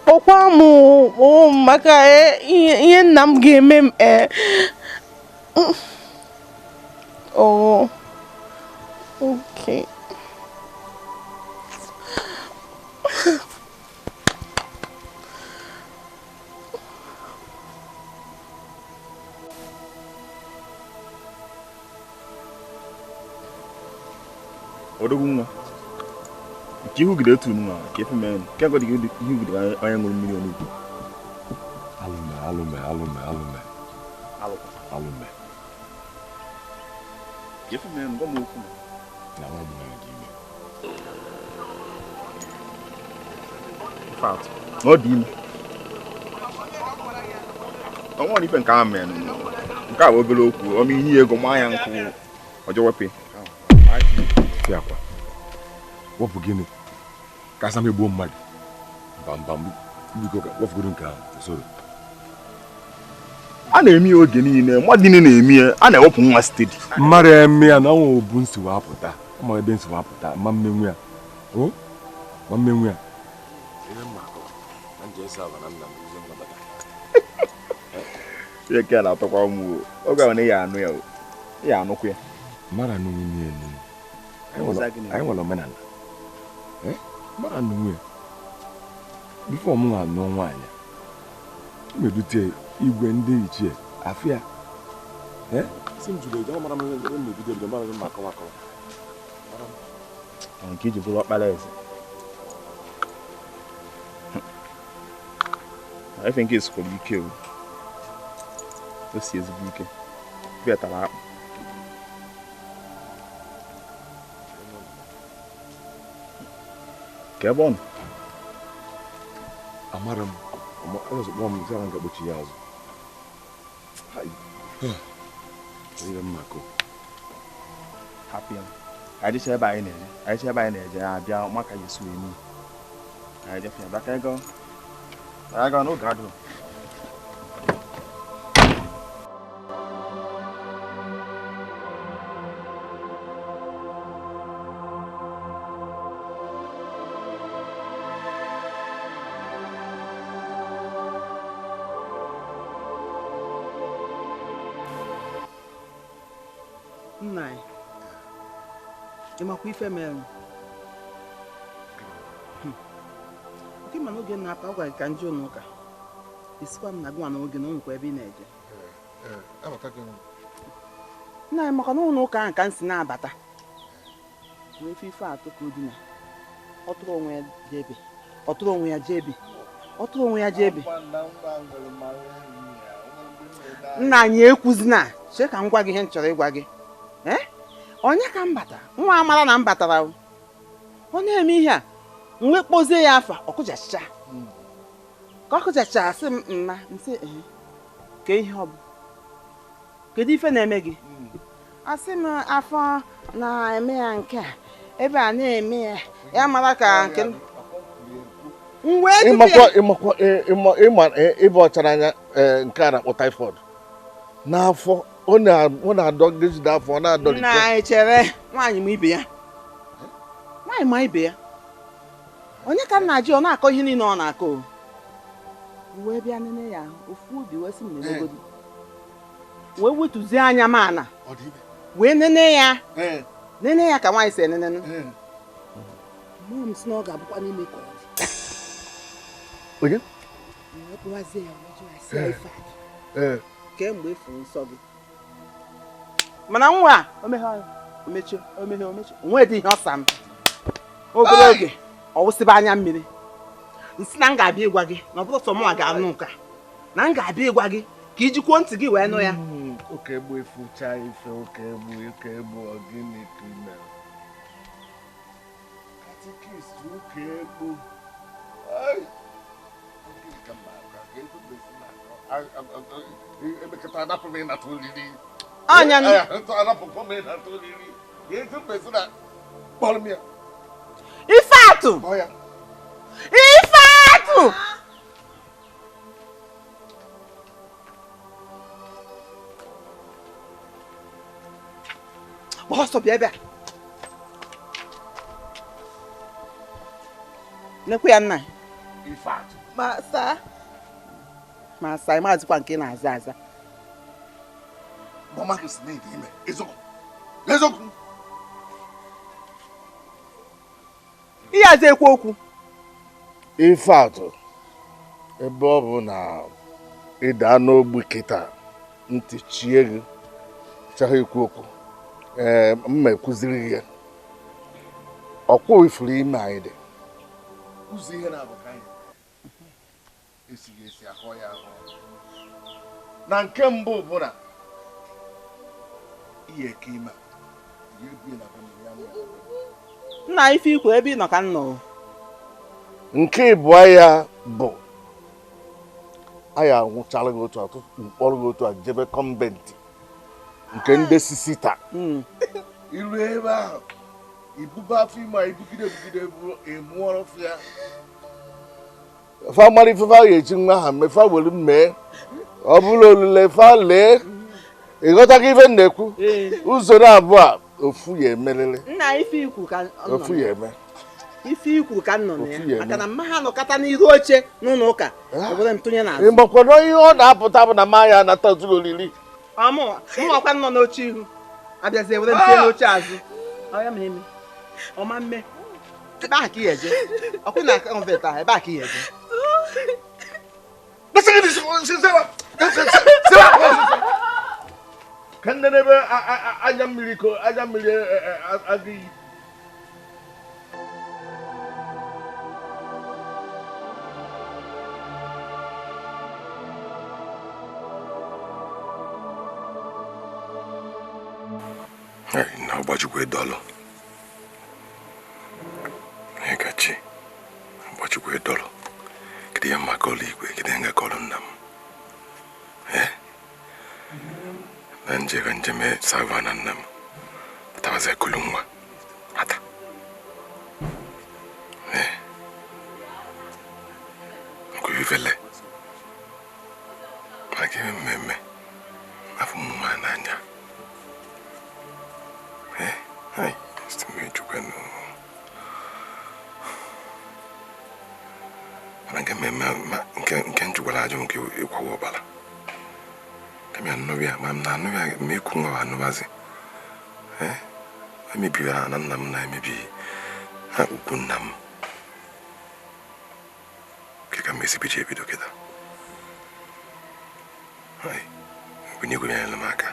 Kpọkwa m maka ihe nna m ga-eme m. Oh, okay. Odogwu nwa nke ihu gide otu nwa ka efe mee nke agwa dị ihu gide onye ṅụrụ mmiri onugbu. Alụme alụme alụme alụme alụme ka efe mee ngwa m okwu na nwa m nwaanyị dị ime. Fact na ọ dị ime. Ọ nwere ife nke a mee nke a bụ obere okwu ọma inye ego maa ya nkụ ọjọọ wepụ. Akwa wepụ gịnị ka asa m egbuo mmadụ bambam biko wepụgodo nke ahụ usoro a na-eme ya oge niile mmadụ niile na-eme ya a na-ewepụ nwa stedi mmadụ eme ya na ọnwa obu nsogbu apụta ma ebe nsogbu apụta ma mmenwu ya o ma mmenwu ya ihe na-atọkwa m oge ahụ na ya anụ ya ya anụkwu ya mmadụ anụ nwunye enu anyị nwere omenala mmadụ anụ nwunye. Before m na-anụ nwaanyị m erute igwe ndị ichie afịa si m jụrụ eju mara m na-ebido ebido mara m akọwa akọwa nke iji bụrụ ọkpara eze. I think it's called ike o. O si ezigbo ike. Bịa tara akpụ. Ka ebe ọ nọ? Amara m ọzọ m zara nga kpochi ya azụ. Ihe mmakọ. Hapụ ya. Anyị jechaa ebe anyị na-eje. Anyị jechaa ebe anyị na-eje abịa maka ya esu emi. Anyị jefe ya bịa ka ego. Anyị gaa n'oge adịghị. Nna anyị, ị makwa ife mere oke ma n'oge na-apa ọ gwara gị ka nje ụlọ ụka esikwa m na gị nwa n'oge na o nwekwa ebe ị na-eje. Nna anyị, maka na ụlọ ụka ahụ ka m si na-abata nwee ife ife atụ ka o dina ọ tụrụ onwe ya jebe ọ tụrụ onwe ya jebe ọ tụrụ onwe ya jebe. Nna anyị ekwuzina, chee ka m gwa gị ihe m chọrọ ịgwa gị. Onye ka m bata nwa amara na m batara ọ na-eme ihe a m wee kpozie ya afa ọkụjachicha ka ọkụjachicha asị m mma m sị ee ka ihe ọ bụ kedu ife na-eme gị asị m afọ na-eme ya nke a ebe a na-eme ya ya mara ka nke m wee ịmakwa ịma ịba ọchara anya nke a na-akpọ typhoid n'afọ ọ na-adọgide afọ ọ na-adọlite. Nna echere nwaanyị ma ibe ya nwaanyị ma ibe ya onye ka nna ji ọ na-akọ ihe niile ọ na-akọ wee bịa nene ya ofu obi wee sị m nenegodu wee wetuzie anya m ana wee nene ya nene ya ka nwaanyị si enene mmụọ m si na ọ ga-abụkwa n'ime ka ọ dị. Onye? Wee kpụwazie ya wee jụọ ya sị ya ife atụ kemgbe ịfụrụ nsọ gị mana nwa a omeghe omechie omeghe omechie onwe dị ihe ọsa m obere oge ọ wụsịba anya mmiri nsị na m ga-abịa ịgwa gị na ọ bụrụ sọ mụnwa ga-anụ ụka na m ga-abịa ịgwa gị ka ijikwuo ntị gị wee nụ ya. Oke egbu efucha ife oke egbu oke egbu gịnị ka ị mere katikist oke egbu Ife atụ! Ife atụ! Ọsọ bịa ebe a. Nekwe ya nna. Ife atụ. Ma saa. Ma saa, ịmazikwa nke na-aza aza. Mama gị si na ịdị ime eziokwu eziokwu. Ihe aza ekwu okwu. Ife atụ ebe ọ bụ na ịda n'ogbu kịta ntị chie gị chọghị ikwu okwu ee mma ekwuziri gị ya ọkwụ ifuru ime anyị dị ụzọ ihe na-abụ ka anyị esighị esi ahụ ya ahụ na nke mbụ bụ na ihe eke ime ihe ebu na nna ife ikwu ebe ị nọ ka m nọ. Nke ịbụọ ya bụ anyị anwụchala gị otu atụ mkpọrọ gị otu a jebe kọnventị nke ndị sisita iru ebe ahụ ibube afọ ime a ibugide ebugide emụọrọ ya fa mara ifefe a ga-eji nwa ha mee fa were mee ọ bụrụ olule fa lee ịghọtago ife m na-ekwu usoro abụọ a ofu ya emerịrị. Nna ife ikwu ka ofu ya eme ife ikwu ka m nọ na ya maka na mma ha nọkọta n'iru oche n'ụlọ ụka obodo m tụnye n'azụ. Ịgbakwado ihe ọ na-apụta bụ na ma ya anata ozuru oriri mụnwakwa nọ n'oche ihu abịazie were m tinye n'oche azụ ọ ya ma eme ọma mme ebe ahụ ka ị eje ọkụ na kọnvent ahụ ebe ahụ ka ị eje. Ka nne n'ebe anya mmiri ko anya mmiri adịghị. Na ọgbajikwa edolu. Ekachi ọgbajikwa edolu. Kedu ihe mma kọlụ igwe, kedu ihe nga kọlụ nna m? Na njega njem sawa na nna m. Tawaze kulu nwa. Ata. Nkwivele. Maka ime mmemme. Afọ m nwa n'anya. Hai, mana nke mmemme nke njukwara ajụ nke ịkwawa ọbara. Kami anụbịa ma m na-anụbịa ma ekwu nwa anụbazi. Emebiri na nna m na-emebi ha ukwu nna m. Nke ka m esi bido ebido kịta. Hai, ogbenye nyere m aka.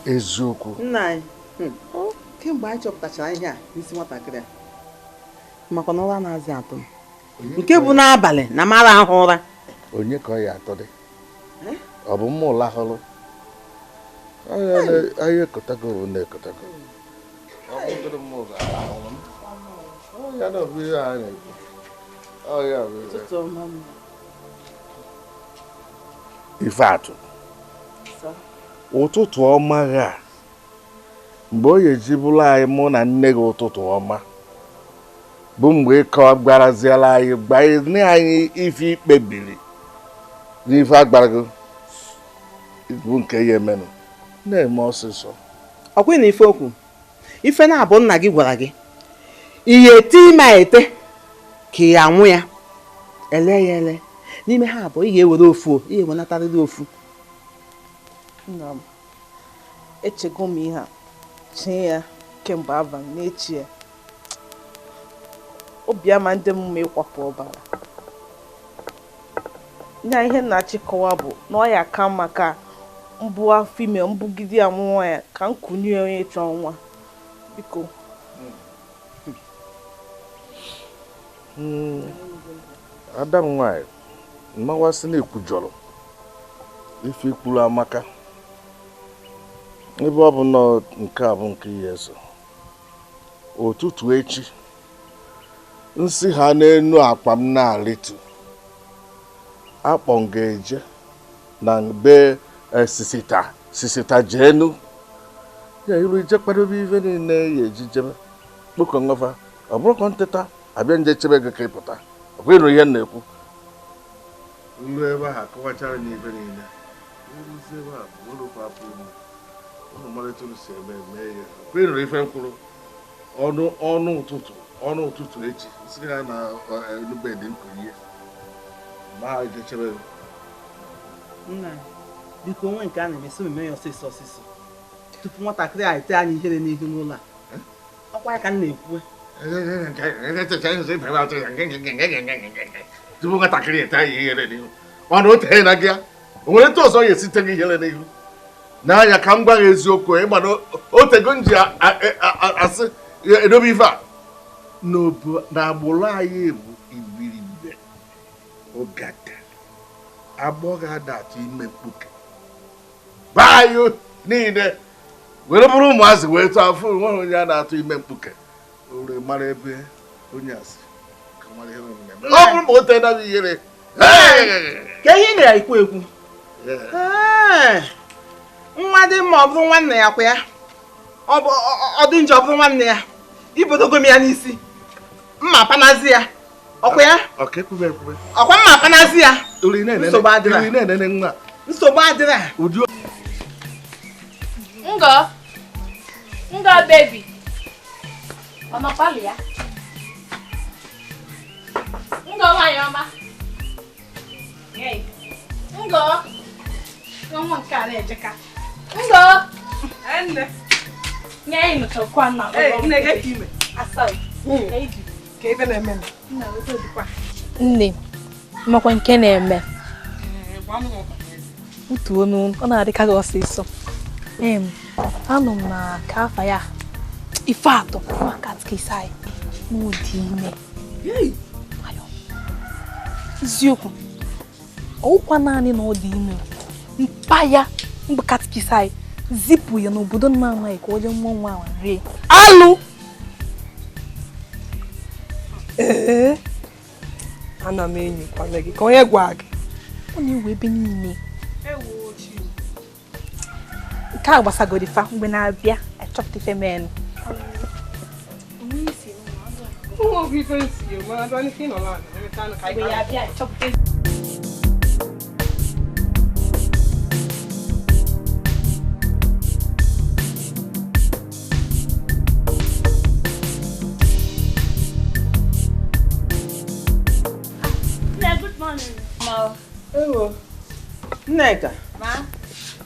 Eziokwu. Nna anyị, kemgbe anyị chọpụtachara ihe a n'isi nwatakịrị a, maka na ụra na-azị atụ m. Nke bụ n'abalị na mara ahụ ụra. Onye ka ọ ya atọ dị? Ọ bụ mma ụla hụrụ? Anyị ekotago na-ekotago. Ọ bụrụ mma ụla ahụrụ m. Ọ ya na ọ bụ ihe a na-ekwu. Ọ ya bụ ihe. Ife atụ. Ụtụtụ ọma gha mgbe o yejibụla anyị mụ na nne gị ụtụtụ ọma bụ mgbe ịkọ gwaraziela anyị gbanye anyị ife ikpebiri n'ife agbara gị bụ nke ya emenụ na-eme ọsịsọ. Ọkwa na ife okwu ife na-abụ nna gị gwara gị ihe ete ime ete ka ya anwụ ya ele ya ele n'ime ha abụọ ị ga-ewere ofu ị ga-ewenatarịrị ofu. Nna m, echego m ihe a chee ya kemgbe abalị n'echi ya obi ama ndị m ma ịkwapụ ọbara. Nya ihe na-achịkọwa bụ na ọ ya ka mma ka mbụ afọ ime mbugide ya nwa ya ka nkunye onye chọọ nwa. Biko. Ada m nwanyị, mmawasị na-ekwujọrọ ife ikwuru amaka. Ebe ọ bụ na nke a bụ nke ihe eso ụtụtụ echi nsị ha n'enu akpa m na-alịtu akpọ m ga-eje na be sisita jeenu ya iru ije kwadobe ife niile ya eji jebe kpokọ ngọfa ọ bụrụ ka nteta abịa nje chebe gị ka ị pụta ọ bụ ịnụ ihe m na-ekwu nru ebe ahụ akọwachara na ife niile nrụzi ebe a bụrụkwa afọ ime ụnụ mara etu si eme mee ya kwa ịnụrụ ife mkwuru ọnụ ụtụtụ echi si ha na enubedị nkunye ma ha ejechebe. Nna, biko onwe nke a na-emesi omume ya ọsịsọ ọsịsọ tupu nwatakịrị a ete anyị ihere n'ihu n'ụlọ a. Ọkwa ya ka m na-ekwu. Tupu nwatakịrị ete anyị ihere n'ihu mana o tee na gị ya o nwere etu ọzọ ya esite gị ihere n'ihu n'anya ka m gwa gị eziokwu ịma na otego m ji asị edobe ife a na agbụrụ anyị bụ iberibe ụgada agbọghọ ada atụ ime mkpuke be anyị niile were bụrụ ụmụazị wee tụọ afọ nweghị onye a na-atụ ime mkpuke ore mara ebe onye asị ka mara ihe na-eme ọ bụrụ ma o tee na ihere ka ihe ị na-ekwu ekwu nwa dị mma ọ bụrụ nwanne ya kwa ya ọ dị njọ ọ bụrụ nwanne ya ibodogo m ya n'isi mma panazi ya ọkwa ya ọkwa mma panazi ya nsogbu adịra nsogbu adịra. Ngo ngo baby ọ nọkwalụ ya ngo nwanyị ọma ngo nwa nke a na-ejeka ngo nne Nne, makwa nke na-eme. Utu onu, ọ na-adịka gị ọsịsọ. Anụ m na ka afa ya Ifeatụ maka katkisai n'ụdị ime. Eziokwu, ọwụkwa naanị na ọ dị ime. Mpa ya mbụ katkisai zipụ ya n'obodo nna amaghị ka ọ jee mụọ nwa ahụ rie. Alụ! Ee, ana m enyikwana gị ka onye gwa gị. Ọ na-ewu ebe niile. Nke a gbasagoro ife mgbe na-abịa achọpụta ife menụ. Mgbe ya abịa achọpụta. Nneka,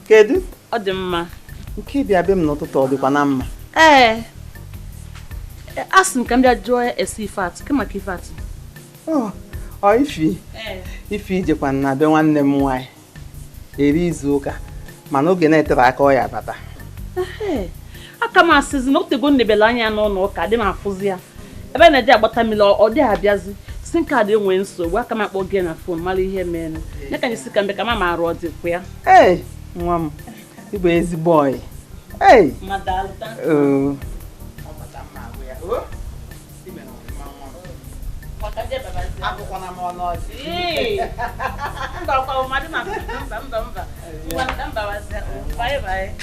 kedu? Ọ dị mma. Nke ịbịa be m n'ụtụtụ ọ dịkwa na mma? Ee. Asị m ka m bịa jụọ esi Ifeatụ, ke maka Ifeatụ? Ọ Ifi. Ifi ijekwa na be nwanne m nwaanyị eri izu ụka mana oge na-etere aka ọ ya bata. Ee. Aka m asịzi na otego nnebele anya n'ụlọ ụka dị m afụzi ya. Ebe na-eji agbata mmiri ọ dị abịazi. Sim card enwe nsogbu aka m akpọ gị na fon mara ihe mere. Ya ka anyị si ka mbe ka mama arụ ọ dịkwa ya. Ee, nwa m, ị bụ ezigbo ọyị. Ee. Oo. Bye bye.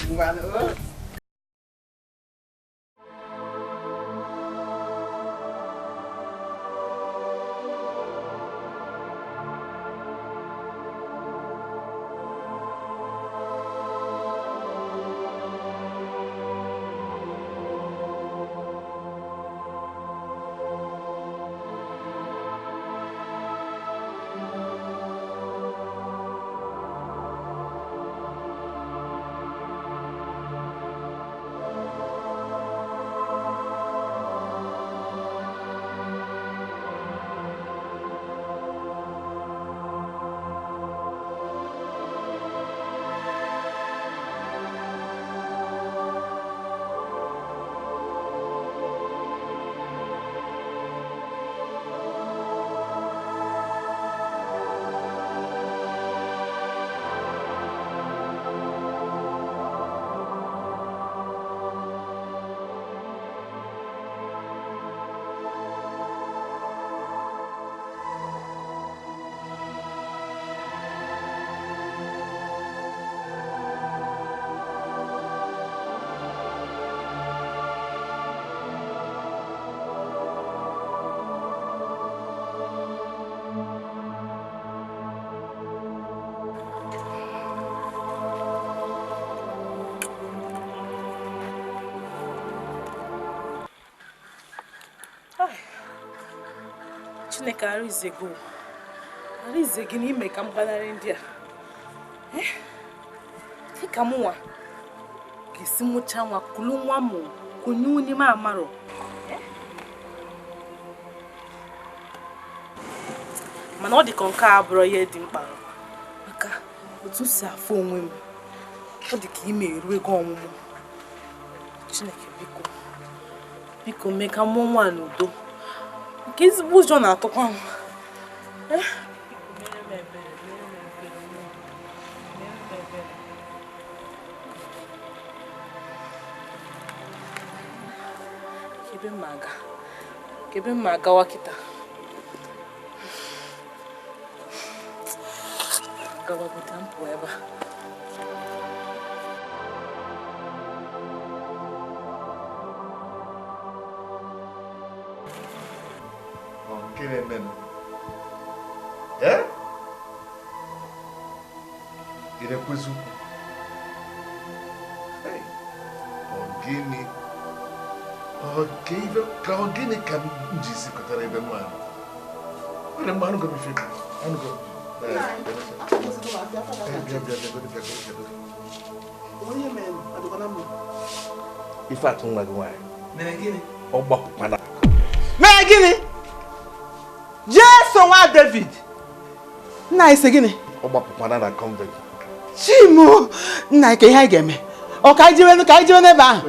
Chineke arụzego arụze gị n'ime ka m gbanarị ndị a. Dịka m nwa ga-esi mụcha nwa kulu nwa mụ kunye onye m amarọ. Mana ọ dị ka nke a abụrụ ihe dị mkpa maka otu si afụ onwe m ọ dị ka ime eru ego ọmụmụ. Chineke biko biko mee ka mụọ nwa n'udo. Nke ezigbo ụjọ na-atụkwa m. Ebe m agawa kịta. Agawagote m pụọ ebe a. Gịnị ka m ji sikọtara ebe nwa ahụ? Nwere mgbe anụgo m ife anụgo m. Ife atụ nwa gị nwaanyị. Mere gịnị? Ọ gbapụkwana. Mere gịnị? Jesu nwa David. Nna anyị sị gịnị? Ọ gbapụkwana na convent. Chimo, nna anyị ka ihe anyị ga-eme. Ọ ka anyị jewe ka anyị jewe n'ebe ahụ.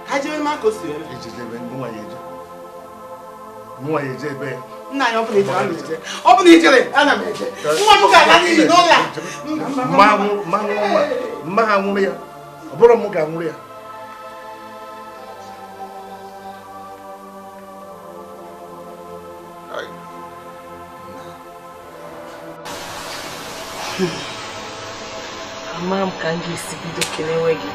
Ka anyị jewe ma ka o si eme. Ejejebe nwa ya eje. Nwa ya eje ebe. Nna anyị ọ bụla ijere ana m eje. Ọ bụla ijere ana m eje. Nwa m ga-ala n'iyi n'ụlọ a. Mma ha nwụrụ ya. Ọ bụrụ m ga-anwụrụ ya. Ama m ka m ga-esi bido kelewe gị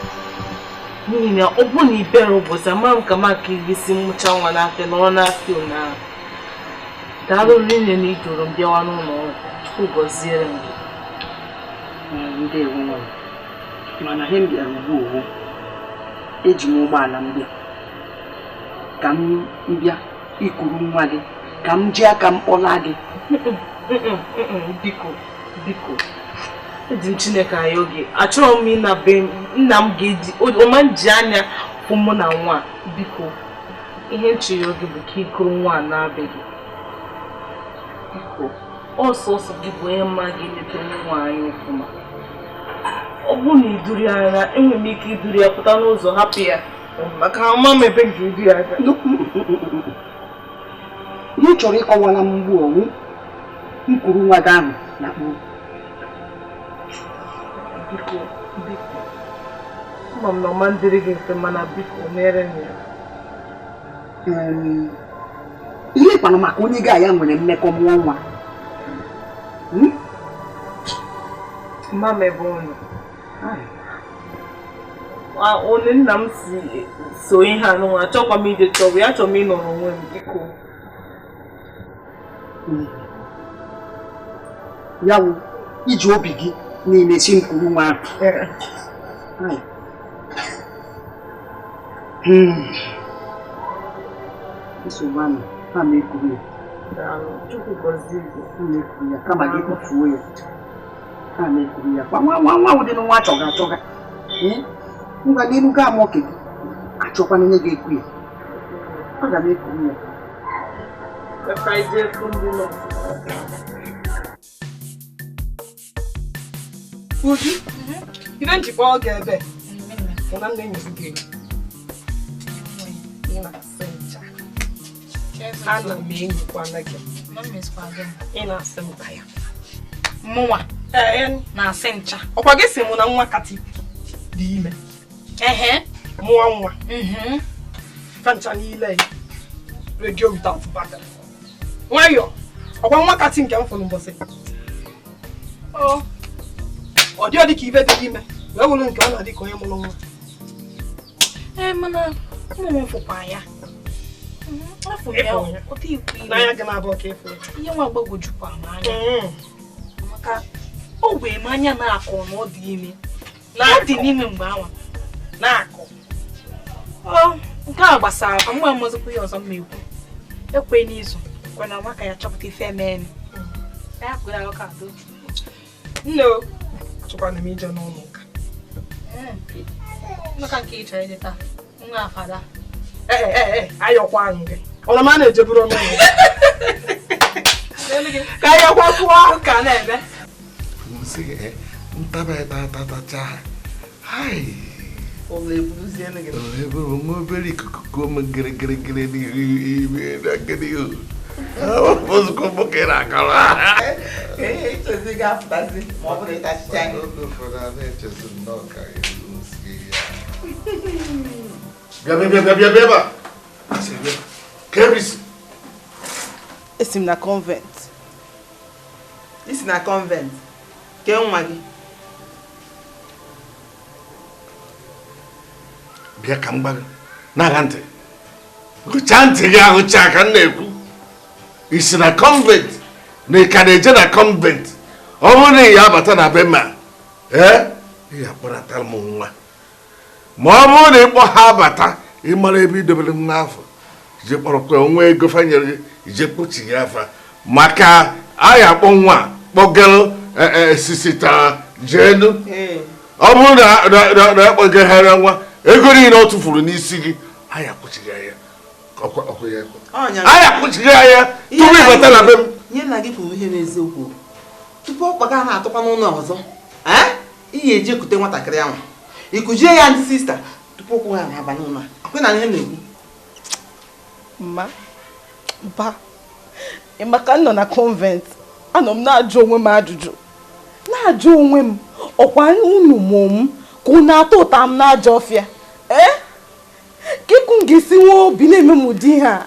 n'ihi na ọ bụ na ibere ụbọchị ama m ka m aka isi mmụcha nwa n'afịa nọrọ n'afịa ụnyaahụ. Daalụ rinne na idoro m bịawa n'ụlọ ọgwụ. Chukwu gọziere m gị. Ndewo nwa m. Mana ihe m bịara ugbu owu eji m ụgbọala m bịa ka m bịa ikuru nwa gị ka m ji aka m kpọla gị. Biko biko eji m Chineke ayọ gị, achọrọ m ịna be nna m ga-eji ọma nji anya fụ mụ na nwa. Biko ihe nchịrị gị bụ ka ikuru nwa a na-abịa gị. Biko ọsọsọ gị bụ onye mma ga-eleta nwa anyị ọfụma. Ọ bụrụ na iduru ya anya, enwere m ike iduru ya pụta n'ụzọ hapụ ya maka ama m ebe m ga-edu ya aga. Ihe chọrọ ịkọwala m mgbu ọnwụ nkuru nwa gị ahụ na kpuru. Biko biko ama m na ọma ndịrị gị mfe mana biko mere m ya. Ihe kwanụ maka onye gị ya nwere mmekọ mụọ nwa. Mma m ebe ọ nọ. Onye nna m si so ihe anụnwa achọkwa m ije chọwa ya, achọrọ m ịnọrọ onwe m biko. Ya wụ iji obi gị niile si m kwuru nwa ahụ. Nsogbu ahụ ha na-ekwuru ya. Chukwu gọzie gị. Ha na-ekwuru ya kama gị kpọfuo ya. Ha na-ekwuru ya kwa nwa nwa nwa ụdị nwa achọga achọga. Ngwa n'elu gaa ama oke gị achọkwana onye ga-ekwu ya. Aga m ekwuru ya. Ka anyị jee fụ ndị nọ. Uju, ibe njikwa oge ebe bụ na m na-enyozi gị enyo. Ị na-asị ncha. Ana m enyikwana gị. Ị na-asị m ka ya. Mụnwa na-asị ncha. Ọkwa gị sị mụ na nwa kati dị ime. Mụwa nwa. Ka ncha niile redio without battery. Nwayọọ, ọkwa nwa kati nke m fụrụ mbọsị. Ọ dị ka ibe dị ime wee wụrụ nke ọ na-adị ka onye mụrụ nwa. Ee, mana ụmụ m fụkwa ya. Afụ ya ọ dị ikwu ime. N'anya gị na-abụ ka ịfụ ya. Ihe nwa gbagwojukwa m anya. Maka o wee m anya na-akụ na ọ dị ime. Ọ dị n'ime mgbe anwa. Na-akụ. Ọ nke a gbasara ka mgbe mọzikwa ihe ọzọ m ekwu. Ekwe n'izu kwe na nwa ka ya chọpụta ife emeen. Ya kwere ahụ ka do. Nne o, achọkwana m ije n'ụlọ ụka. Maka nke ị chọrọ ije taa, nwa afada. Ee, ayọkwa m gị. Ọ na m a na-ejeburu ọnụ ụlọ. Ka ayọkwa pụọ ụka na-eme. Nsị ntaba tatacha. Hai. Ụlọ eburuzienu gị. Ụlọ eburu nwa obere ikuku kuo m gịrịgịrịgịrị n'ime na gịnị o. Ozugbo nwoke na-akọrọ. Ee, ịchọzi ga-apụtazi ma ọ bụrụ ịtachicha ya. Oge ụfọdụ a na-echezi nnọọ ka esi ya. Bịa bịa bịa bịa bịa ebe a. Asị bịa. Ka ebe isi. Esi m na convent. Isi na convent. Kee nwa gị. Bịa ka m gwa gị. Na-aga ntị. Gụchaa ntị gị ahụcha ka m na-ekwu. Isi na convent na ị ka na-eje na convent. Ọ bụrụ na ị ya abata na be ma ee ị ya akpọnata m nwa. Ma ọ bụrụ na ịkpọ ha abata ị mara ebe idobere nwa afọ ije kpọrọkwa onwe ego fanyere gị ije kpochi ya afa maka a ya akpọ nwa kpọgara sisita jeenu. Ọ bụrụ na akpọgagharị nwa Ego niile ọ tụfuru n'isi gị, anyị akwụchighị ya. Anyị akwụchighị ya tupu ịbata na be m. Ihe nna gị kwuru ihe n'eziokwu. Tupu ọkpa gị na-atụkwa n'ụlọ ọzọ, ị ga-eje kute nwatakịrị ahụ. Ị kụjie ya ndị sista tupu ụkwụ ha na-aba n'ụlọ. Akwụ na ihe na-ekwu. Mma, mpa, ị maka m nọ na convent, anọ m na-ajụ onwe m ajụjụ. Na-ajụ onwe m, ọkwa unu mụ m ka unu atọ ụta m na-ajọ ọfịa. Ee? Ka ịkụ m ga-esi nwee obi na-eme m ụdị ihe a.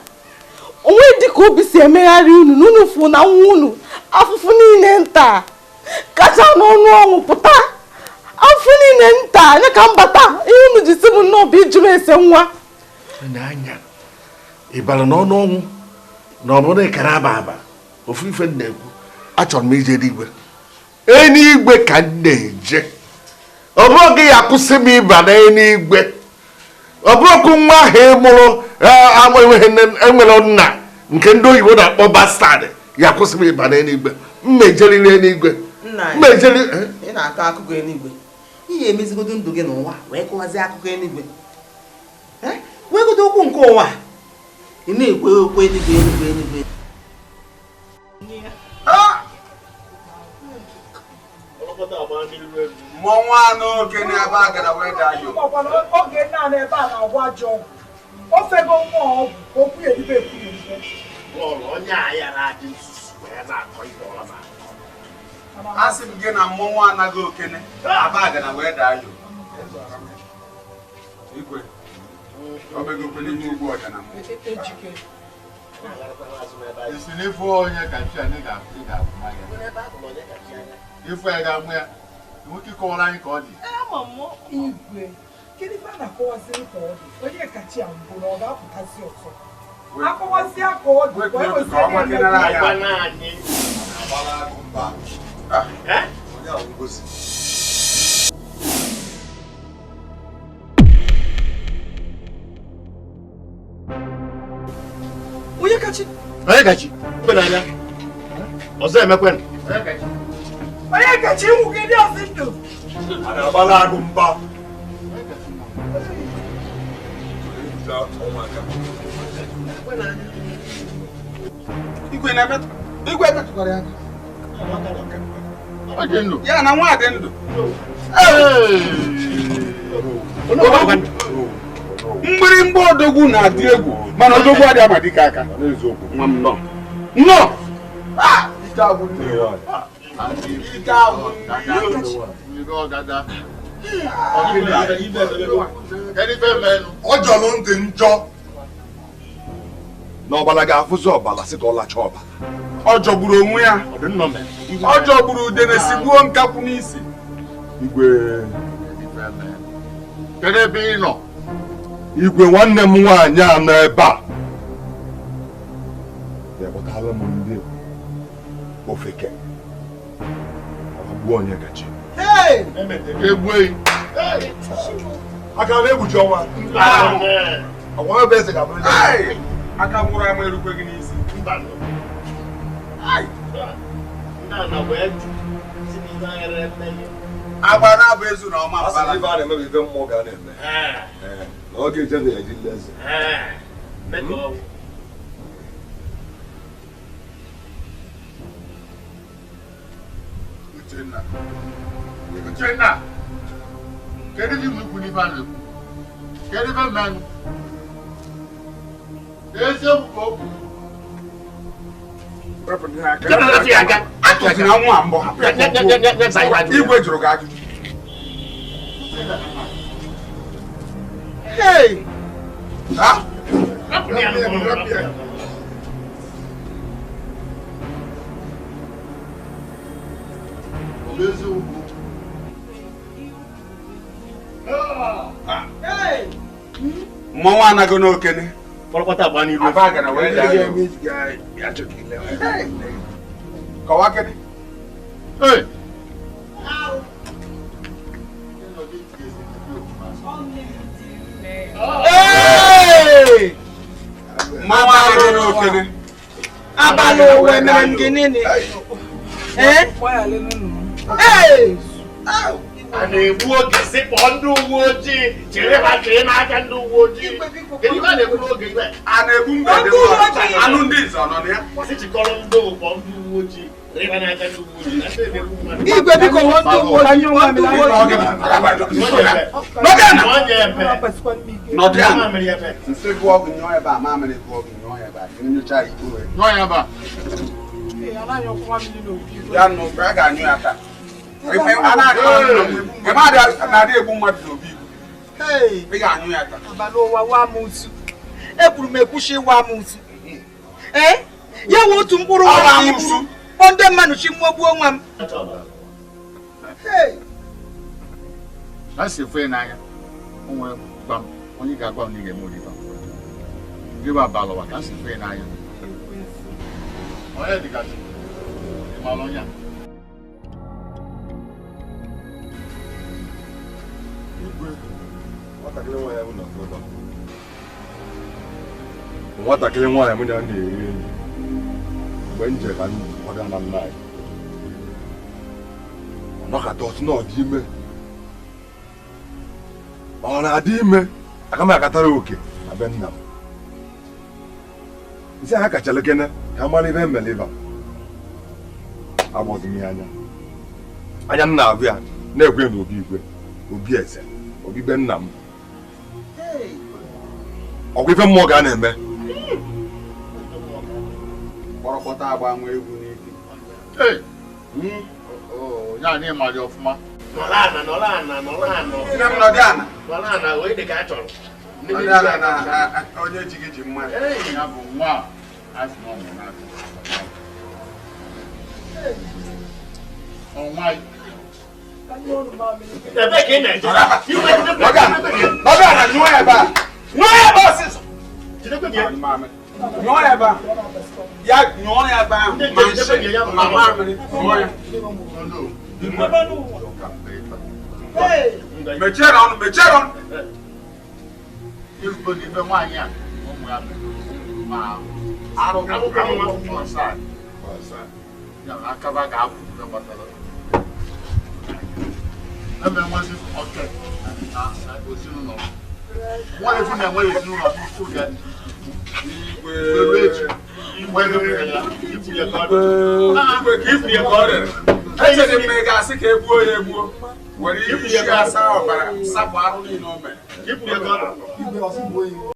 Onwe dị ka obi si emegharị unu na unu fụ na nwa unu afụfụ niile nta kacha n'ọnụ ọnwụ pụta. Afụfụ niile nta anya ka m bata ihe unu ji si m nnọọ bụ iju m ese nwa. Anya ị bara n'ọnụ ọnwụ na ọ bụrụ ịkara aba aba ofu ife m na-ekwu achọrọ m ije n'igwe. Eluigwe ka m na-eje. Ọ bụrụ gị ya akwụsị m ịba n'eluigwe. Ọ bụrụkwa nwa ahụ ị mụrụ enwere nna nke ndị oyibo na-akpọ bastard ya akwụsị m ịba n'eluigwe. M na-ejeriri eluigwe. Nna ị na-akọ akụkọ eluigwe. Ị ga-emezigodo ndụ gị n'ụwa wee kọwazie akụkọ eluigwe. Wee godo okwu nke ụwa. Ị na-ekwe okwu eluigwe eluigwe eluigwe. Mmọnwụ anụ oke na-ebe agara wee daa yo. Oge nna na-ebe a na-agwa ajọ ọgwụ. O fego nwa ọgwụ okwu edibe ekwu edibe. Lọlọ onye a ya na-adị nsusu wee na-akọ ihe ọ na-akọ. Asị m gị na mmọnwụ anaghị okene aba agara wee daa yo. Igwe. Ọ bego kwele ugwu ọja na mmụọ. Isi n'ifu onye kachi anyị ga-afụ ya. Ifu ya ga-amụ ya. Nwoke kọwara anyị ka ọ dị. Igwe, kedu ife a na-akọwaziri ka ọ dị? Onye kachi a mbụ na ọ ga-apụtazi ọzọ. Akọwazịa ka ọ dị, ka ọ anyị. Onye kachi? Onye kachi? Kwenanya. Ọzọ emekwen. Onye kachi nwuke dị ọsị ndụ. A na-agbala agụ mba. Igwe emetụkwara ya aka. Ya na nwa dị ndụ. Mgbịrịmgba odogwu na-adị egwu mana odogwu adịghị ama dike aka. Nwa m nọ. Nnọọ! Ọ jọrọ ntị njọ na ọbala ga-afụzi ọbala sị ka ọ lachaa ọbala. Ọ jọgburu onwe ya. Ọ jọgburu udene sigbuo nkakwụ n'isi. Igwe. Kedu ebe ị nọ? Igwe nwanne m nwaanyị a nọ ebe a. Ekpọtala m ndị ofeke. Agbuo onye kachi. Aka na-egbuchi ọnwa. Ọnwa ebe eze ga-abụrụ. Aka nwụrụ ama erukwe gị n'isi. Agba na-abụ ezu na ọma mbala. Ife a na-eme bụ ife mmụọ ga na-eme. Na ọ ga-eje na-eji ndị eze. Uchenna. Uchenna. Kedu ife ikwu n'ife a na-ekwu? Kedu ife mmenụ? Eziokwu ka o kwuru. Igwe jụrụ gị ajụjụ. Hey! Mmọnwụ anaghị n'okene. Kọwaa kedu? Hey! Mmọnwụ anaghị n'okene. Abalị ụwa mere m gị nini. Ee? Ee! A na-egbu oge sị kpọọ ndị uwe ojii chere ha chee n'aka ndị uwe ojii. Kedu ihe a na-egbu n'oge ibe? A na-egbu mbe dị mma. Anụ ndị nze ọ nọ na ya? Sị chịkọrọ ndị ụkpọ ndị uwe ojii rịba n'aka ndị uwe ojii na ndị na-egbu mmadụ. Igwe biko kpọọ ndị uwe ojii, kpọọ ndị uwe ojii. Nọdụ ya. Nsị gụọ gị nyụọ ebe a, mamịrị gụọ gị nyụọ ebe a, nyocha ikpo ya. Nyụọ ya ebe a. Ya nụ, a ga-anyụ ya taa. A na-adị egbu mmadụ n'obi igwe. Ị ga-anyụ ya taa. Abalị ụwa wa m nsu. Ekwuru m ekwuchi ịwa m nsu. Ee, ya nwe otu mkpụrụ nwa Ọwa m amụsụ. iburu kpọọ ndị mmadụ chi mmụọ nwa m. Hey! Na si efu ya n'anya, o nwere gwa m, onye ga-agwa m na ị ga-eme ụdị ife a. Gị bụ abalị ụwa ka m si efu ya n'anya. Onye dịgasị, ị maara onye a? Igwe, nwatakịrị nwaanyị mụ na ebe a. Nwatakịrị nwaanyị mụ na ya na-eri enyi mgbe m jere ka m kwaga na nna anyị, ọ nọkọta ọtụ na ọ dị ime, ọ na-adị ime aka m akatara oke na be nna m nsị ha kachala kene ka mara ibe mere ibe agbọzi m ya anya anya m na-abụ ya na-ekwe na obi igwe obi eze obi be nna m ọkwa ife mmụọ ka a na-eme. Kpọrọkpọta agba nwa egwu n'ike. Ee, ya na ịmarị ọfụma. Nọrọ ana, nọrọ ana, nọrọ ana. Nne m nọdụ ana. Nọrọ ana wee dị ka a chọrọ. Nọdụ ana na onye ji gị ji mmadụ. Ya bụ nwa a sị na ọ nwụrụ n'aka. Ọnwa Ebe ka ị na-eje? Nọdụ ana, nyụọ ya ebe a. Nyụọ ya ebe a ọsịsọ. Nyụọ ya ebe a. Ya nyụọ ya ebe ahụ. Ma nsị, ma mamịrị, nyụọ ya. Mechie ọnụ, mechie ọnụ. Irugo n'ife nwaanyị a ụmụ ya mere ma arụ ọsa ya na akaba ga-apụ ife gbasara eme nwazi oke na ezinụlọ nwa efu na-enwe ezinụlọ tupu ga igwe echi igwe ya ibu ya ka ọ dị. Igwe ka ibu ya ka ọ rere. Echere m na ị ga-asị ka e gbuo ya egbuo. Were ihe isi asa ọbara sapụ arụ niile o mere. Ibu ya ka ọ dị.